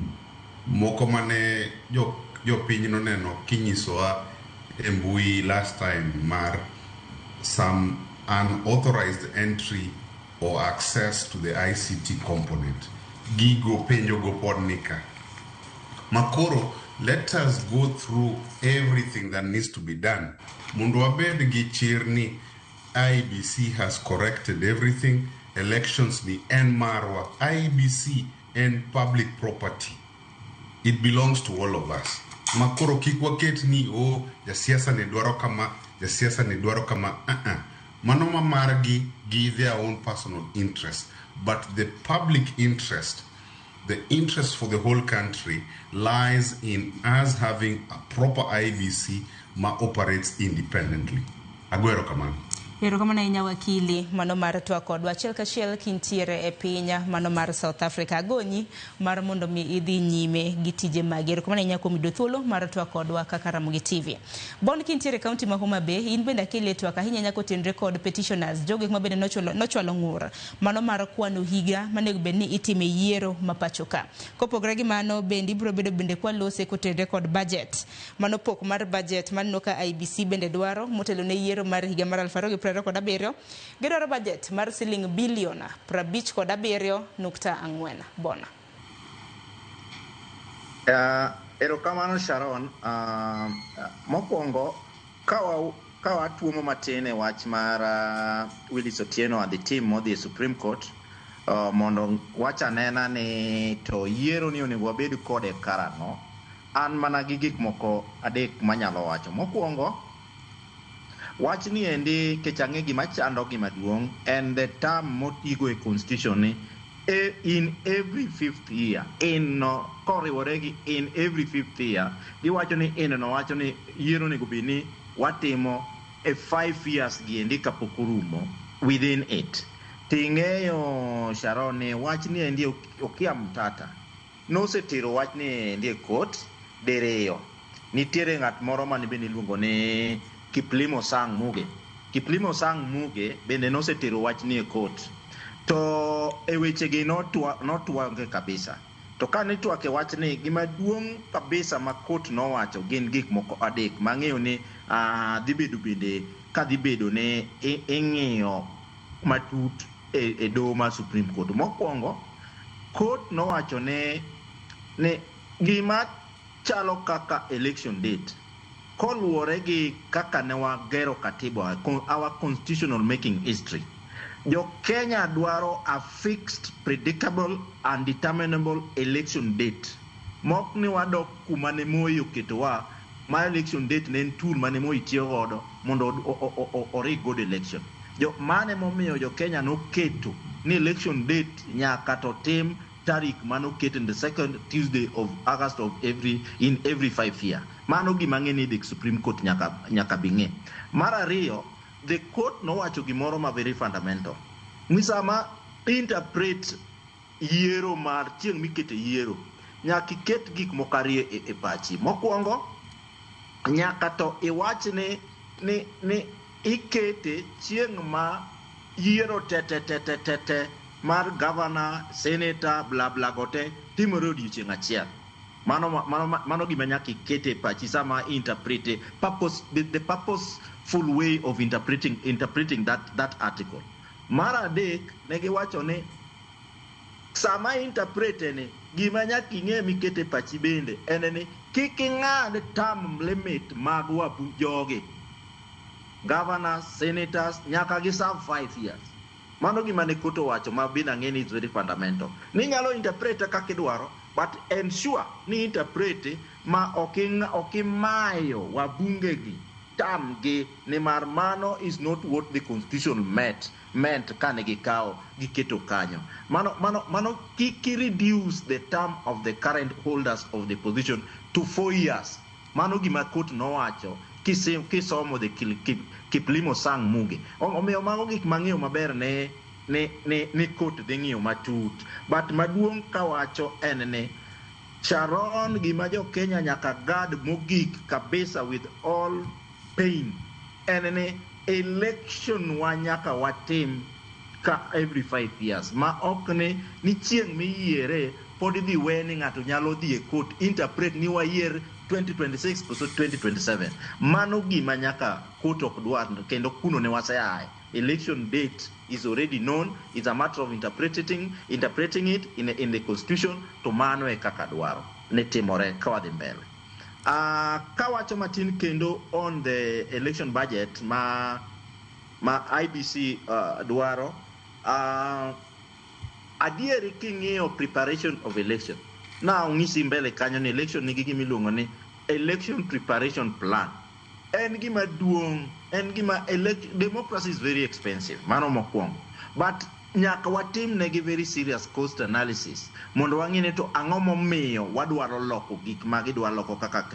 Moko mane jopiny noneno kinyisowa e mbui last time mar some unauthorized entry or access to the ICT component. Gigo penjo go pod nika. Makoro, let us go through everything that needs to be done. Mondo wabed gi chir ni IEBC has corrected everything. Elections ni en marwa. IEBC en public property. It belongs to all of us. Makoro kik waket ni oh, jasiasa ne dwaro kama, jasiasa ne dwaro kama. Uh-uh. Mano ma margi gi their own personal interest. But the public interest, the interest for the whole country lies in us having a proper IEBC ma operates independently. Ago erokamano. Erokamano ahinya wakili mano mar twak kodwa achiel kachiel kintiere e piny mano mar South Africa. Agonyi mar mondo mi idhi nyime gi tije magi. Erokamano ahinya kuom yudo thuolo mar twak kodwa kaka Ramogi TV. Bon kintiere e kaunti ma Homa Bay, in bende akeli e twak ahinya nyaka otenre kod petitioners, jogo ma bende nochwalo ng'ur mano mar kwano higa manego bed ni itime yiero ma pacho ka. Kopogore gi mano bende ibiro bedo bende kwalose kotenre kod budget. Mano pok mar budget maneno ka IEBC bende dwaro motelo ne yiero mar higa mar 2027. Gidwaro budget mar siling bilion 57.4. Bona. Erokamano Sharon. Mokwongo ka watuomo matin e wach mar Willis Otieno and the team modhi e Supreme Court mondo wach anena ni to yiero ni onego wabed kode karang'o. An mana gi gik moko adek manyalo wacho. Mokwongo, wach ni endi kech ang'e gima chando gima duong' en the term motigo e constitution ni in every fifth year, in no koriwore gi in every fifth year, giwacho ni in no wacho ni yiero onego bed ni watimo e 5 years gi endi kapok orumo within it. Ting'eyo Sharon ni wach ni endi Okiya Mtata nosetero wach ni endi e court diriyo. Nitiere ng'at moro mane bende iluongo ni Kiplimo Sang Muge. Kiplimo Sang Muge bende nosetero wach ni e court. To e wechegi notwage kabisa. To ka nitwake wachni, gima duong' kabisa ma court nowacho gin gik moko adek mang'eyo ni dhi bedo bende ka dhi bedo ni ing'iyo matut e doho mar Supreme Court. Mokwongo, court nowacho ni gima chalo kaka election date koluwore gi kaka ne wagero katiba, our constitutional making history, jo Kenya dwaro a fixed, predictable and determinable election date. Mok ni wadok kuma ne Moi oketowa ma election date ne en tool mane Moi tiyo godo mondo orig godo election. Jo mane momiyo jo Kenya noketo ni election date nyaka to tim tarik manoket in the second Tuesday of August of every in every 5 year. Mano gima ng'e ni the Supreme Court nyaka bi ng'e. Mar ariyo, the court nowacho gimoro ma very fundamental. Ni sama interpret yiero mar chieng' mikete yiero, nyaka iket gik moko ariyo e pachi. Mokwongo, nyaka to iwach ni ikete chieng' ma yiero te te te te te te mar governor, senator, bla bla go te timore odiochieng' achiel. Mano gima nyaka ikete e pachi sama interpret purpose, the purposeful way of interpreting that article. Mar adek, ne giwacho ni sama interpret ni gima nyaka ing'e mikete e pachi bende en ni kik ing'ad term limit mag wabu jogi. Governors, senators nyaka gi serve 5 years. Mano gima ne court owacho ma bin ang'e ni is very fundamental. Ni nyalo interpret kaka idwaro, but ensure ni interpret ma ok imayo wabunge gi term gi, nimar mano is not what the constitution meant kane gikawo giketo kanyo. Mano kik reduce the term of the current holders of the position to 4 years. Mano gima court nowacho kisomo the Kiplimo Sang Muge. Omiyo mago gik mang'eyo maber ne court dhi ng'iyo matut. But maduong' kawacho en ni Sharon, gima jo Kenya nyaka guard mogik kabisa with all pain en ni election wa nyaka watim ka every 5 years, ma ok ni chieng' miyiere pod idhi we ni ng'ato nyalo dhi e court interpret ni wayier 2026 koso 2027. Mano gima nyaka court ok dwar, kendo kuno ne waseaye. Election date is already known. It's a matter of interpreting it in the constitution. To mano e kaka dwaro ne timore ka wadhi mbele. Kawacho matin kendo on the election budget ma IBC dwaro, adieri king'iyo preparation of election, na ong'isi mbele kanyo ni election nigi gima iluongo ni election preparation plan. En gima duong', en gima democracy is very expensive, mano mokwongo. But nyaka watim negi very serious cost analysis mondo wang'e ni to ang'o momiyo wadwaro loko gik ma gidwa loko kaka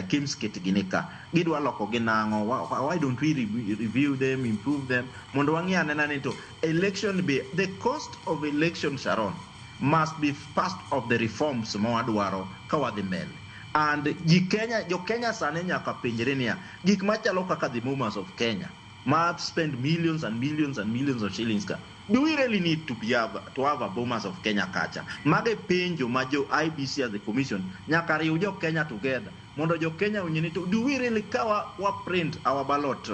Kimskit gini ka. Gidwa loko gi nang'o? Why don't we review them, improve them? Mondo wang'e anena ni to election be, the cost of election, Sharon, must be part of the reforms ma wadwaro ka wadhi mbele. And ji Kenya, jo Kenya sani nyaka penjre niya, gik machalo kaka the Bomas of Kenya ma spend millions and millions and millions of shillings ka, do we really need to have a Bomas of Kenya kacha? Mage penjo ma jo IBC as the commission nyaka riw jo Kenya together mondo jo Kenya ong'e ni to do we really ka wa print our ballot,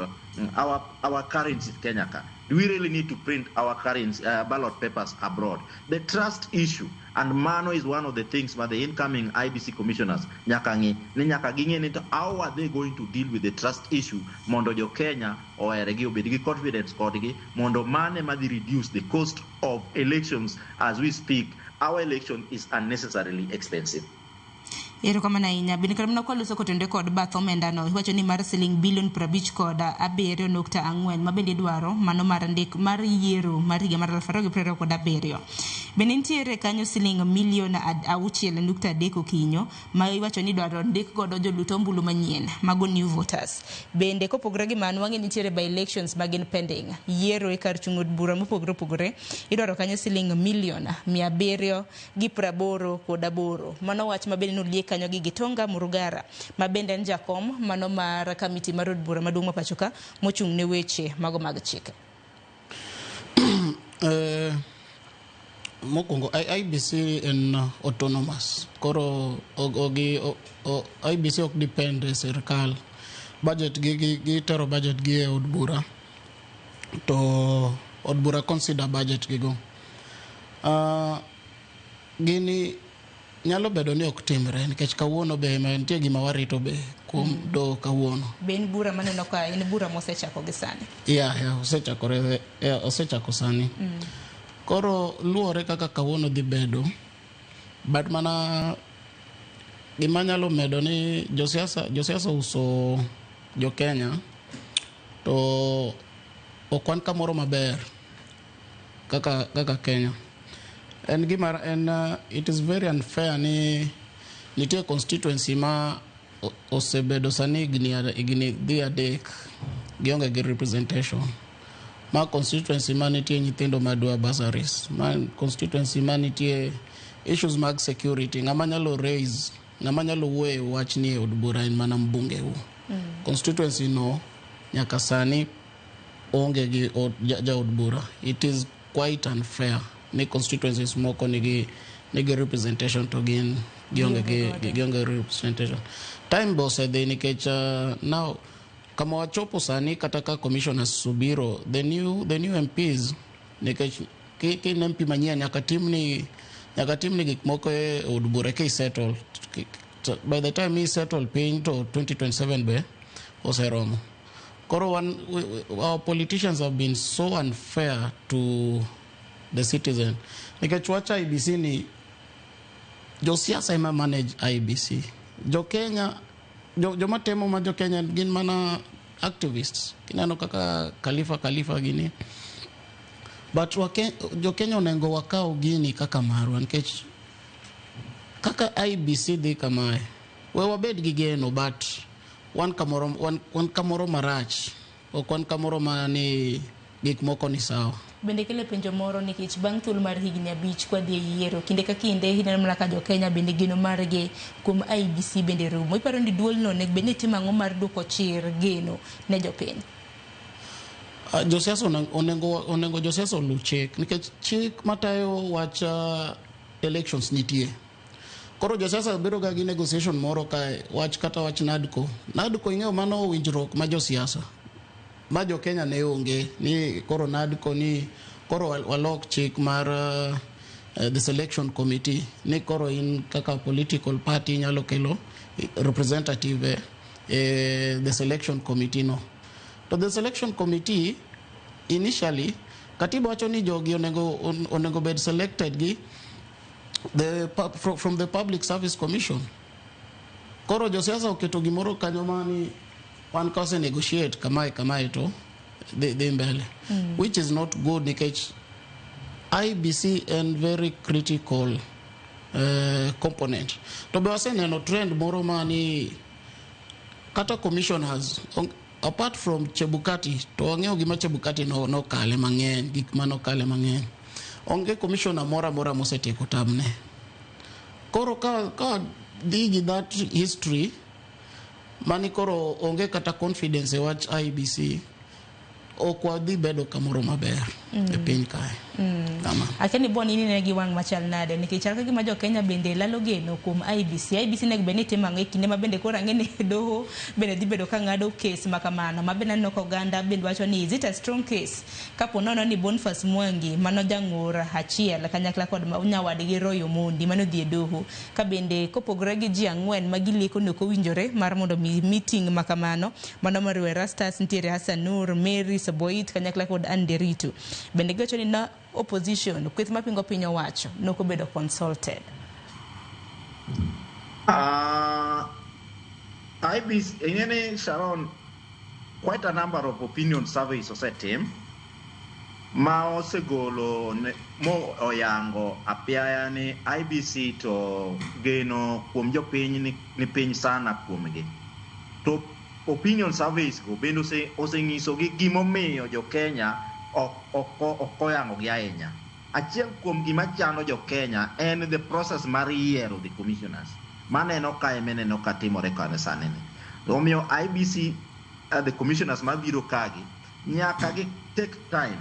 our currency Kenya ka? Do we really need to print our currency, ballot papers abroad? The trust issue, and mano is one of the things by the incoming IBC commissioners nyaka ng'i ni nyaka ging'e ni to how are they going to deal with the trust issue mondo jo Kenya ohere gi obed gi confidence kodgi mondo mane madhi reduce the cost of elections. As we speak, our election is unnecessarily expensive. Erokamano ahinya. Bende kata mana kwaloso kotenore kod bath omendano, iwacho ni mar siling bilion 57.4 ma bende idwaro mano mar ndik mar yiero mar higa mar 2027. Bende nitiere kanyo siling milion 6.3 okinyo ma iwacho ni idwaro ndik godo jolut ombulu manyien mago new voters. Bende kopogore gi mano, wang'e nitiere by elections ma gin pending. Yiero e kar chung' od bura mopogore opogore idwaro kanyo siling milion 788. Mano wach ma bende noliek kanyo gi Gitonga Murugara ma bende en jakom mano mar kamiti mar od bura maduong' ma pacho ka mochung' ne weche mago mag chike. Mokwongo IBC en autonomous. Koro IBC ok depend e sirkal. Budget gi gitero budget gi e od bura to od bura consider budget gigo. Gini nyalo bedo ni ok timre nikech kawuono be nitie gima warito be kuom do kawuono. Be en bura maneno ka en bura mosechako gi sani? Yeah, osechakore, osechako sani. Koro luwore kaka kawuono dhi bedo, but mana gima nyalo medo ni josiasa uso jo Kenya to ok wan kamoro maber kaka Kenya. En gima en it is very unfair ni nitie constituency ma osebedo sani higni dhi adek gionge gi representation. Ma constituency ma nitie nyithindo madwa bursaries, ma constituency ma nitie issues mag security, ng'ama nyalo raise, ng'ama nyalo wuoyo e wachni e od bura en mana mbunge u. Constituency no nyaka sani onge gi jaod bura. It is quite unfair ni constituencies moko nigi representation to gin gionge representation. Time be osedhi nikech now kama wachopo sani kata ka commissioners obiro, the new MPs nikech kin MP manyien nyaka timni gik moko e od bura ka isettle. By the time i settle piny to 2027 be oseromo. Koro wan, our politicians have been so unfair to the citizen. Nikech wach IEBC ni josiasa ema manage IEBC. Jo Kenya, joma temo ma jo Kenya gin mana activists. Kineno kaka Khalifa Khalifa gini. But jo Kenya onego wakaw gini kaka marwa nikech kaka IEBC dhi kamae, we wabed gi geno, but wan kamoro marach, ok wan kamoro ma ni gik moko ni sawa. Bende kele penjo moro nikech bang' thuolo mar higni 5 kwadhi e yiero, kinde ka kinde ineno mana ka jokenya bende geno margi kuom IEBC bende rumo. Iparo ni duolno onego bed ni timo ang'o mar duoko chir geno ne jopiny? Josiasa onego josiasa oluw chik nikech chik matayo wach elections nitie. Koro josiasa bedo ga gi negotiation moro kae, wach kata wach NADCO. NADCO, ing'eyo, mano winjruok ma josiasa ma jo Kenya ne onge ni koro NADCO ni koro walok chik mar the selection committee ni koro in kaka political party inyalo kelo representative e the selection committee no. To the selection committee initially, katiba wacho ni jogi onego bed selected gi from the Public Service Commission. Koro josiasa oketo gimoro kanyo mani wan ka ose negotiate kamae kamae to dhi mbele, which is not good nikech IEBC en very critical component. To be waseneno trend moro mani kata commissioners, apart from Chebukati, to wang'eyo gima Chebukati no nokale mang'eny, gik manokale mang'eny, onge commissioner moro amora mosetieko term ne. Koro ka dhi gi that history mani, koro onge kata confidence e wach IEBC, ok wadhi bedo kamoro maber e piny kae. Kamano. Akia ni bon in inene gi wang' machal nade, nikech chal ka gima jo Kenya bende lalo geno kuom IEBC. IEBC nego bed ni timo ang'o e kinde ma bende koro ang'e ni doho bende dhi bedo ka ng'ado kes ma kamano, ma bende aneno ka oganda bende wacho ni is it a strong case kapo nono ni Boniface Mwangi mano jang'ur achiel kanyakla kod nyawadgi Roy Omondi mano dhi e doho ka bende kopogore gi ji ang'wen ma gileko ni ok owinjore mar mondo mi meeting ma kamano mano moriwo Erastus, nitiere Hassan Nur, Mary Soboit kanyakla kod Anderitu. Bende giwacho ni na opposition, kweth mapingo piny owacho, nokobedo consulted. IEBC, ing'eni Sharon, quite a number of opinion surveys osetim ma osegolo mo oyango apiaya ni IEBC to geno kuom jopiny ni piny sana kuomgi. To opinion surveys go bende osenyisogi gimomiyo jo Kenya ok oyango gi ahinya. Achiel kuom gima chando jo Kenya en the process mar yiero the commissioners. Maneno ka emeneno ka timore kane sani ni. Omiyo IEBC, the commissioners mabiro kagi nyaka gi take time.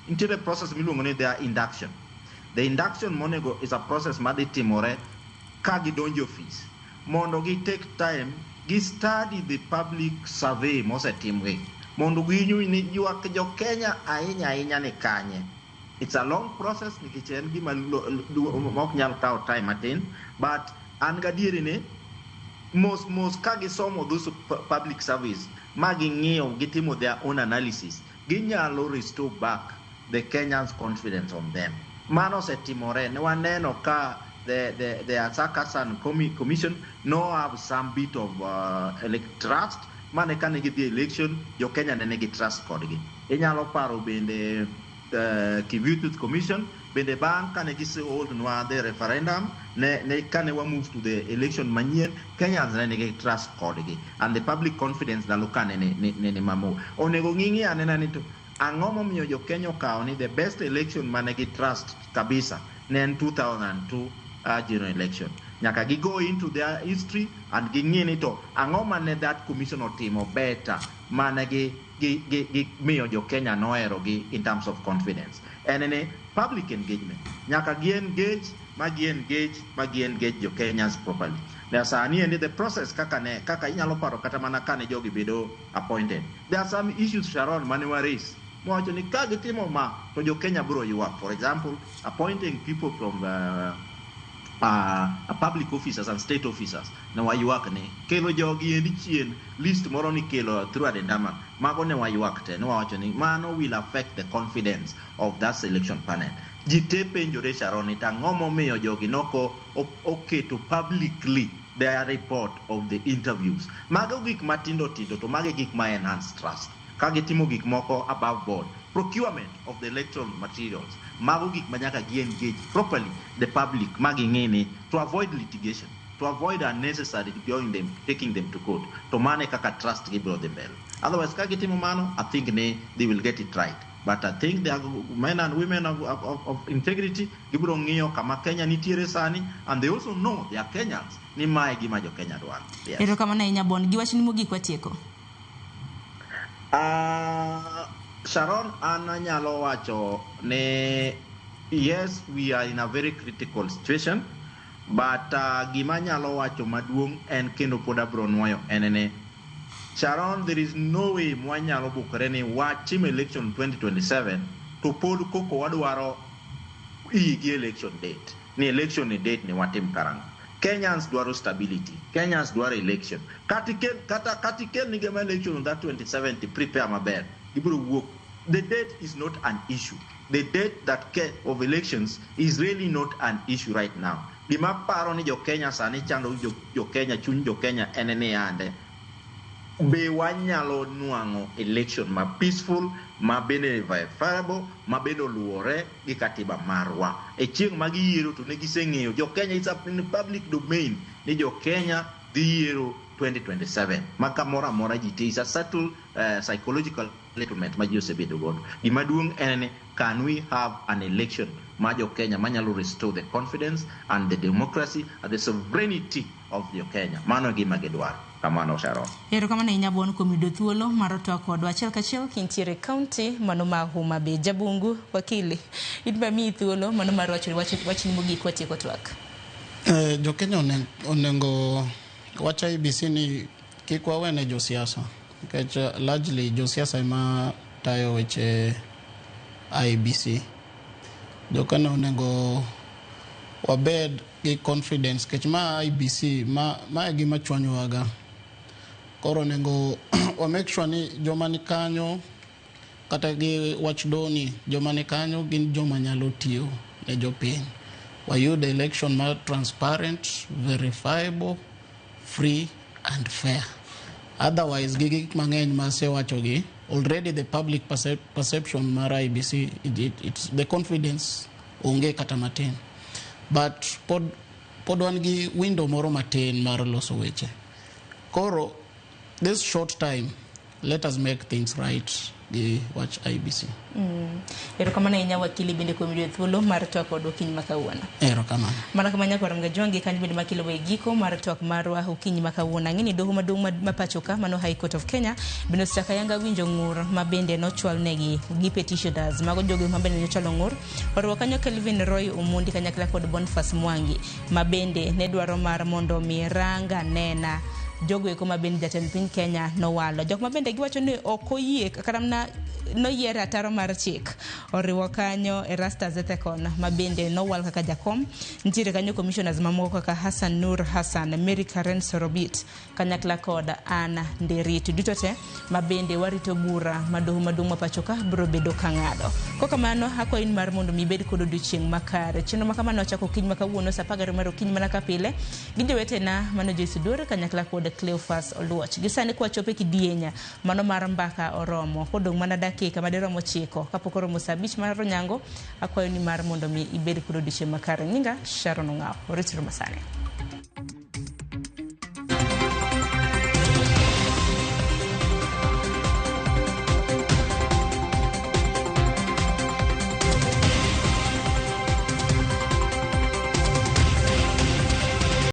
Nitiere process miluongo ni their induction. The induction monego is a process madhi timore ka gidonjo office mondo gi take time gi study the public survey mosetimgi mondo ginyui ni ywak jo Kenya ahinya ahinya ni kanye. It's a long process nikech en gima ok nyal kawo time matin, but an gadieri ni mos mos ka gisomo those public service ma ging'iyo, gitimo their own analysis, ginyalo restore back the Kenyans' confidence on them. Mano osetimore ne waneno ka the Isaac Hassan Commission no have some bit of trust mane kane gidhi election, jo Kenya ne nigi trust kodgi. Inyalo paro bende Kivuitu Commission bende bang' kane gise hold nwa the referendum ne kane wa move to the election manyien, Kenyans ne nigi trust kodgi and the public confidence ndalo kane ne mamo. Onego ng'ing'i anena ni to ang'o momiyo jo Kenya okawo ni the best election mane gi trust kabisa ne en 2002 general election. Nyaka gi go into their history and ging'i ni to ang'o mane that commission otimo better mane gi miyo jo Kenya nohero gi in terms of confidence. En ni public engagement nyaka gi engage ma gi engage ma gi engage jo Kenyans properly. Na sani endi the process kaka ne kaka inyalo paro kata mana kane jogi bedo appointed, there are some issues, Sharon, mane wa raise mowacho ni ka gitimo ma to jo Kenya biro ywak. For example, appointing people from Public officers and state officers ne waywak ni kelo jogi endi chien list moro ni kelo through addendum. Mago ne waywak te, ne wawacho ni mano will affect the confidence of that selection panel. Ji te penjore, Sharon, ni tang'o momiyo jogi noko oketo publicly their report of the interviews. Mago gik matindo tindo, to mago e gik ma enhance trust. Ka gitimo gik moko above board, procurement of the electoral materials, mago gik ma nyaka gi engage properly the public ma ging'e ni to avoid litigation, to avoid unnecessary going them, taking them to court. To mano e kaka trust gi biro dhi mbele. Otherwise, ka gitimo mano, I think ni they will get it right. But I think they are men and women of integrity. Gibiro ng'iyo kama Kenya nitiere sani, and they also know they are Kenyans, ni mae gima jo Kenya dwaro, yes. Erokamano ahinya, Bon. Gi wachni mogik watieko. Sharon, an anyalo wacho ni yes, we are in a very critical situation, but gima anyalo wacho maduong' en kendo pod abro nuoyo en ni, Sharon, there is no way mwanyalo bukore ni watim election 2027 to pod koko wadwaro gi election date, ni election ni date ni watim karang'o. Kenyans dwaro stability. Kenyans dwaro election. Kata ikel ni gema election on that 27 to prepare maber, gibiro wuok. The date is not an issue. The date that of elections is really not an issue right now. Gima paro ni jo Kenya sani chando jo Kenya, chuny jo Kenya en ni yande be wanyalo nwang'o election ma peaceful, ma bende verifiable, ma bende oluwore gi katiba marwa. E chieng' ma giyiero to ne giseng'eyo jo Kenya, it's up in the public domain ni jo Kenya dhi yiero 2027, ma kamoro amora ji te is a settled psychological settlement ma ji osebedo godo. Gima duong' en ni can we have an election ma jo Kenya manyalo restore the confidence and the democracy and the sovereignty of jo Kenya. Mano e gima gidwaro. Kamano, Sharon. Erokamano ahinya, Bon, kuom yudo thuolo mar twak kodwa achiel kachiel kintiere kaunti mano ma Homa Bay. Jabungu wakili, in be amiyi thuolo mano mar wacho wachni mogik watieko twak. Jo Kenya onego wach IEBC ni kik wawene josiasa, nikech largely josiasa ema tayo weche IEBC. Jo Kenya onego wabed gi confidence, nikech ma IEBC ma e gima chwanyowaga. Koro onego wa make sure ni joma ni kanyo, kata gi wach doni, joma ni kanyo gin joma nyalo tiyo ne jopiny. Wayud election ma transparent, verifiable, free and fair. Otherwise, gi gik mang'eny ma asewachogi already, the public perception mar IEBC, it's the confidence onge kata matin. But pod wan gi window moro matin mar loso weche. Koro this short time, let us make things right gi wach IEBC. Erokamano ahinya, wakili, bende kuom yudo thuolo mar twak kodwa okinyi ma kawuono. Erokamano. Mana kama nyakwar Mgajwangi kanyo bende makelo e giko mar twak marwa okinyi ma kawuono. Ang'e ni doho maduong' ma pacho ka, mano High Court of Kenya, bende osechako ayanga winjo ng'ur ma bende nochwal negi gi petitioners. Mago jogo ma bende nochwalo ng'ur. Oriwo kanyo Kelvin Roy Omondi kanyakla kod Boniface Mwangi, ma bende ne dwaro mar mondo mi ranga nena jogo eko ma bende jatend piny Kenya nowalo. Jok ma bende giwacho ni ok oyie kata mana noyier ataro mar chik oriwo kanyo Erastus Ethekon, ma bende nowal kaka jakom. Nitiere kanyo commissioners mamoko kaka Hassan Nur Hassan, Mary Karen Sorobit kanyakla kod Anna Nderitu. Duto te ma bende warito bura ma doho maduong' ma pacho ka biro bedo ka ng'ado. Kokamano, akwayi ni mar mondo mi ibed kod odiochieng' makare. Chenro ma kamano wachako okinyi ma kawuono sa 12 mar okinyi mana ka pile gi jowetena mano Joyce Oduor kanyakla kod Cleophas Oluoch. Gi sani kwachopo e kidieny mano mar mbaka oromo kodong' mana dakika madirom 9 kapok oromo sa 5 mar onyango. Akwayo ni mar mondo mi ibed kod odiochieng' makare. Nyinga Sharon Ong'aw. Orituru masani.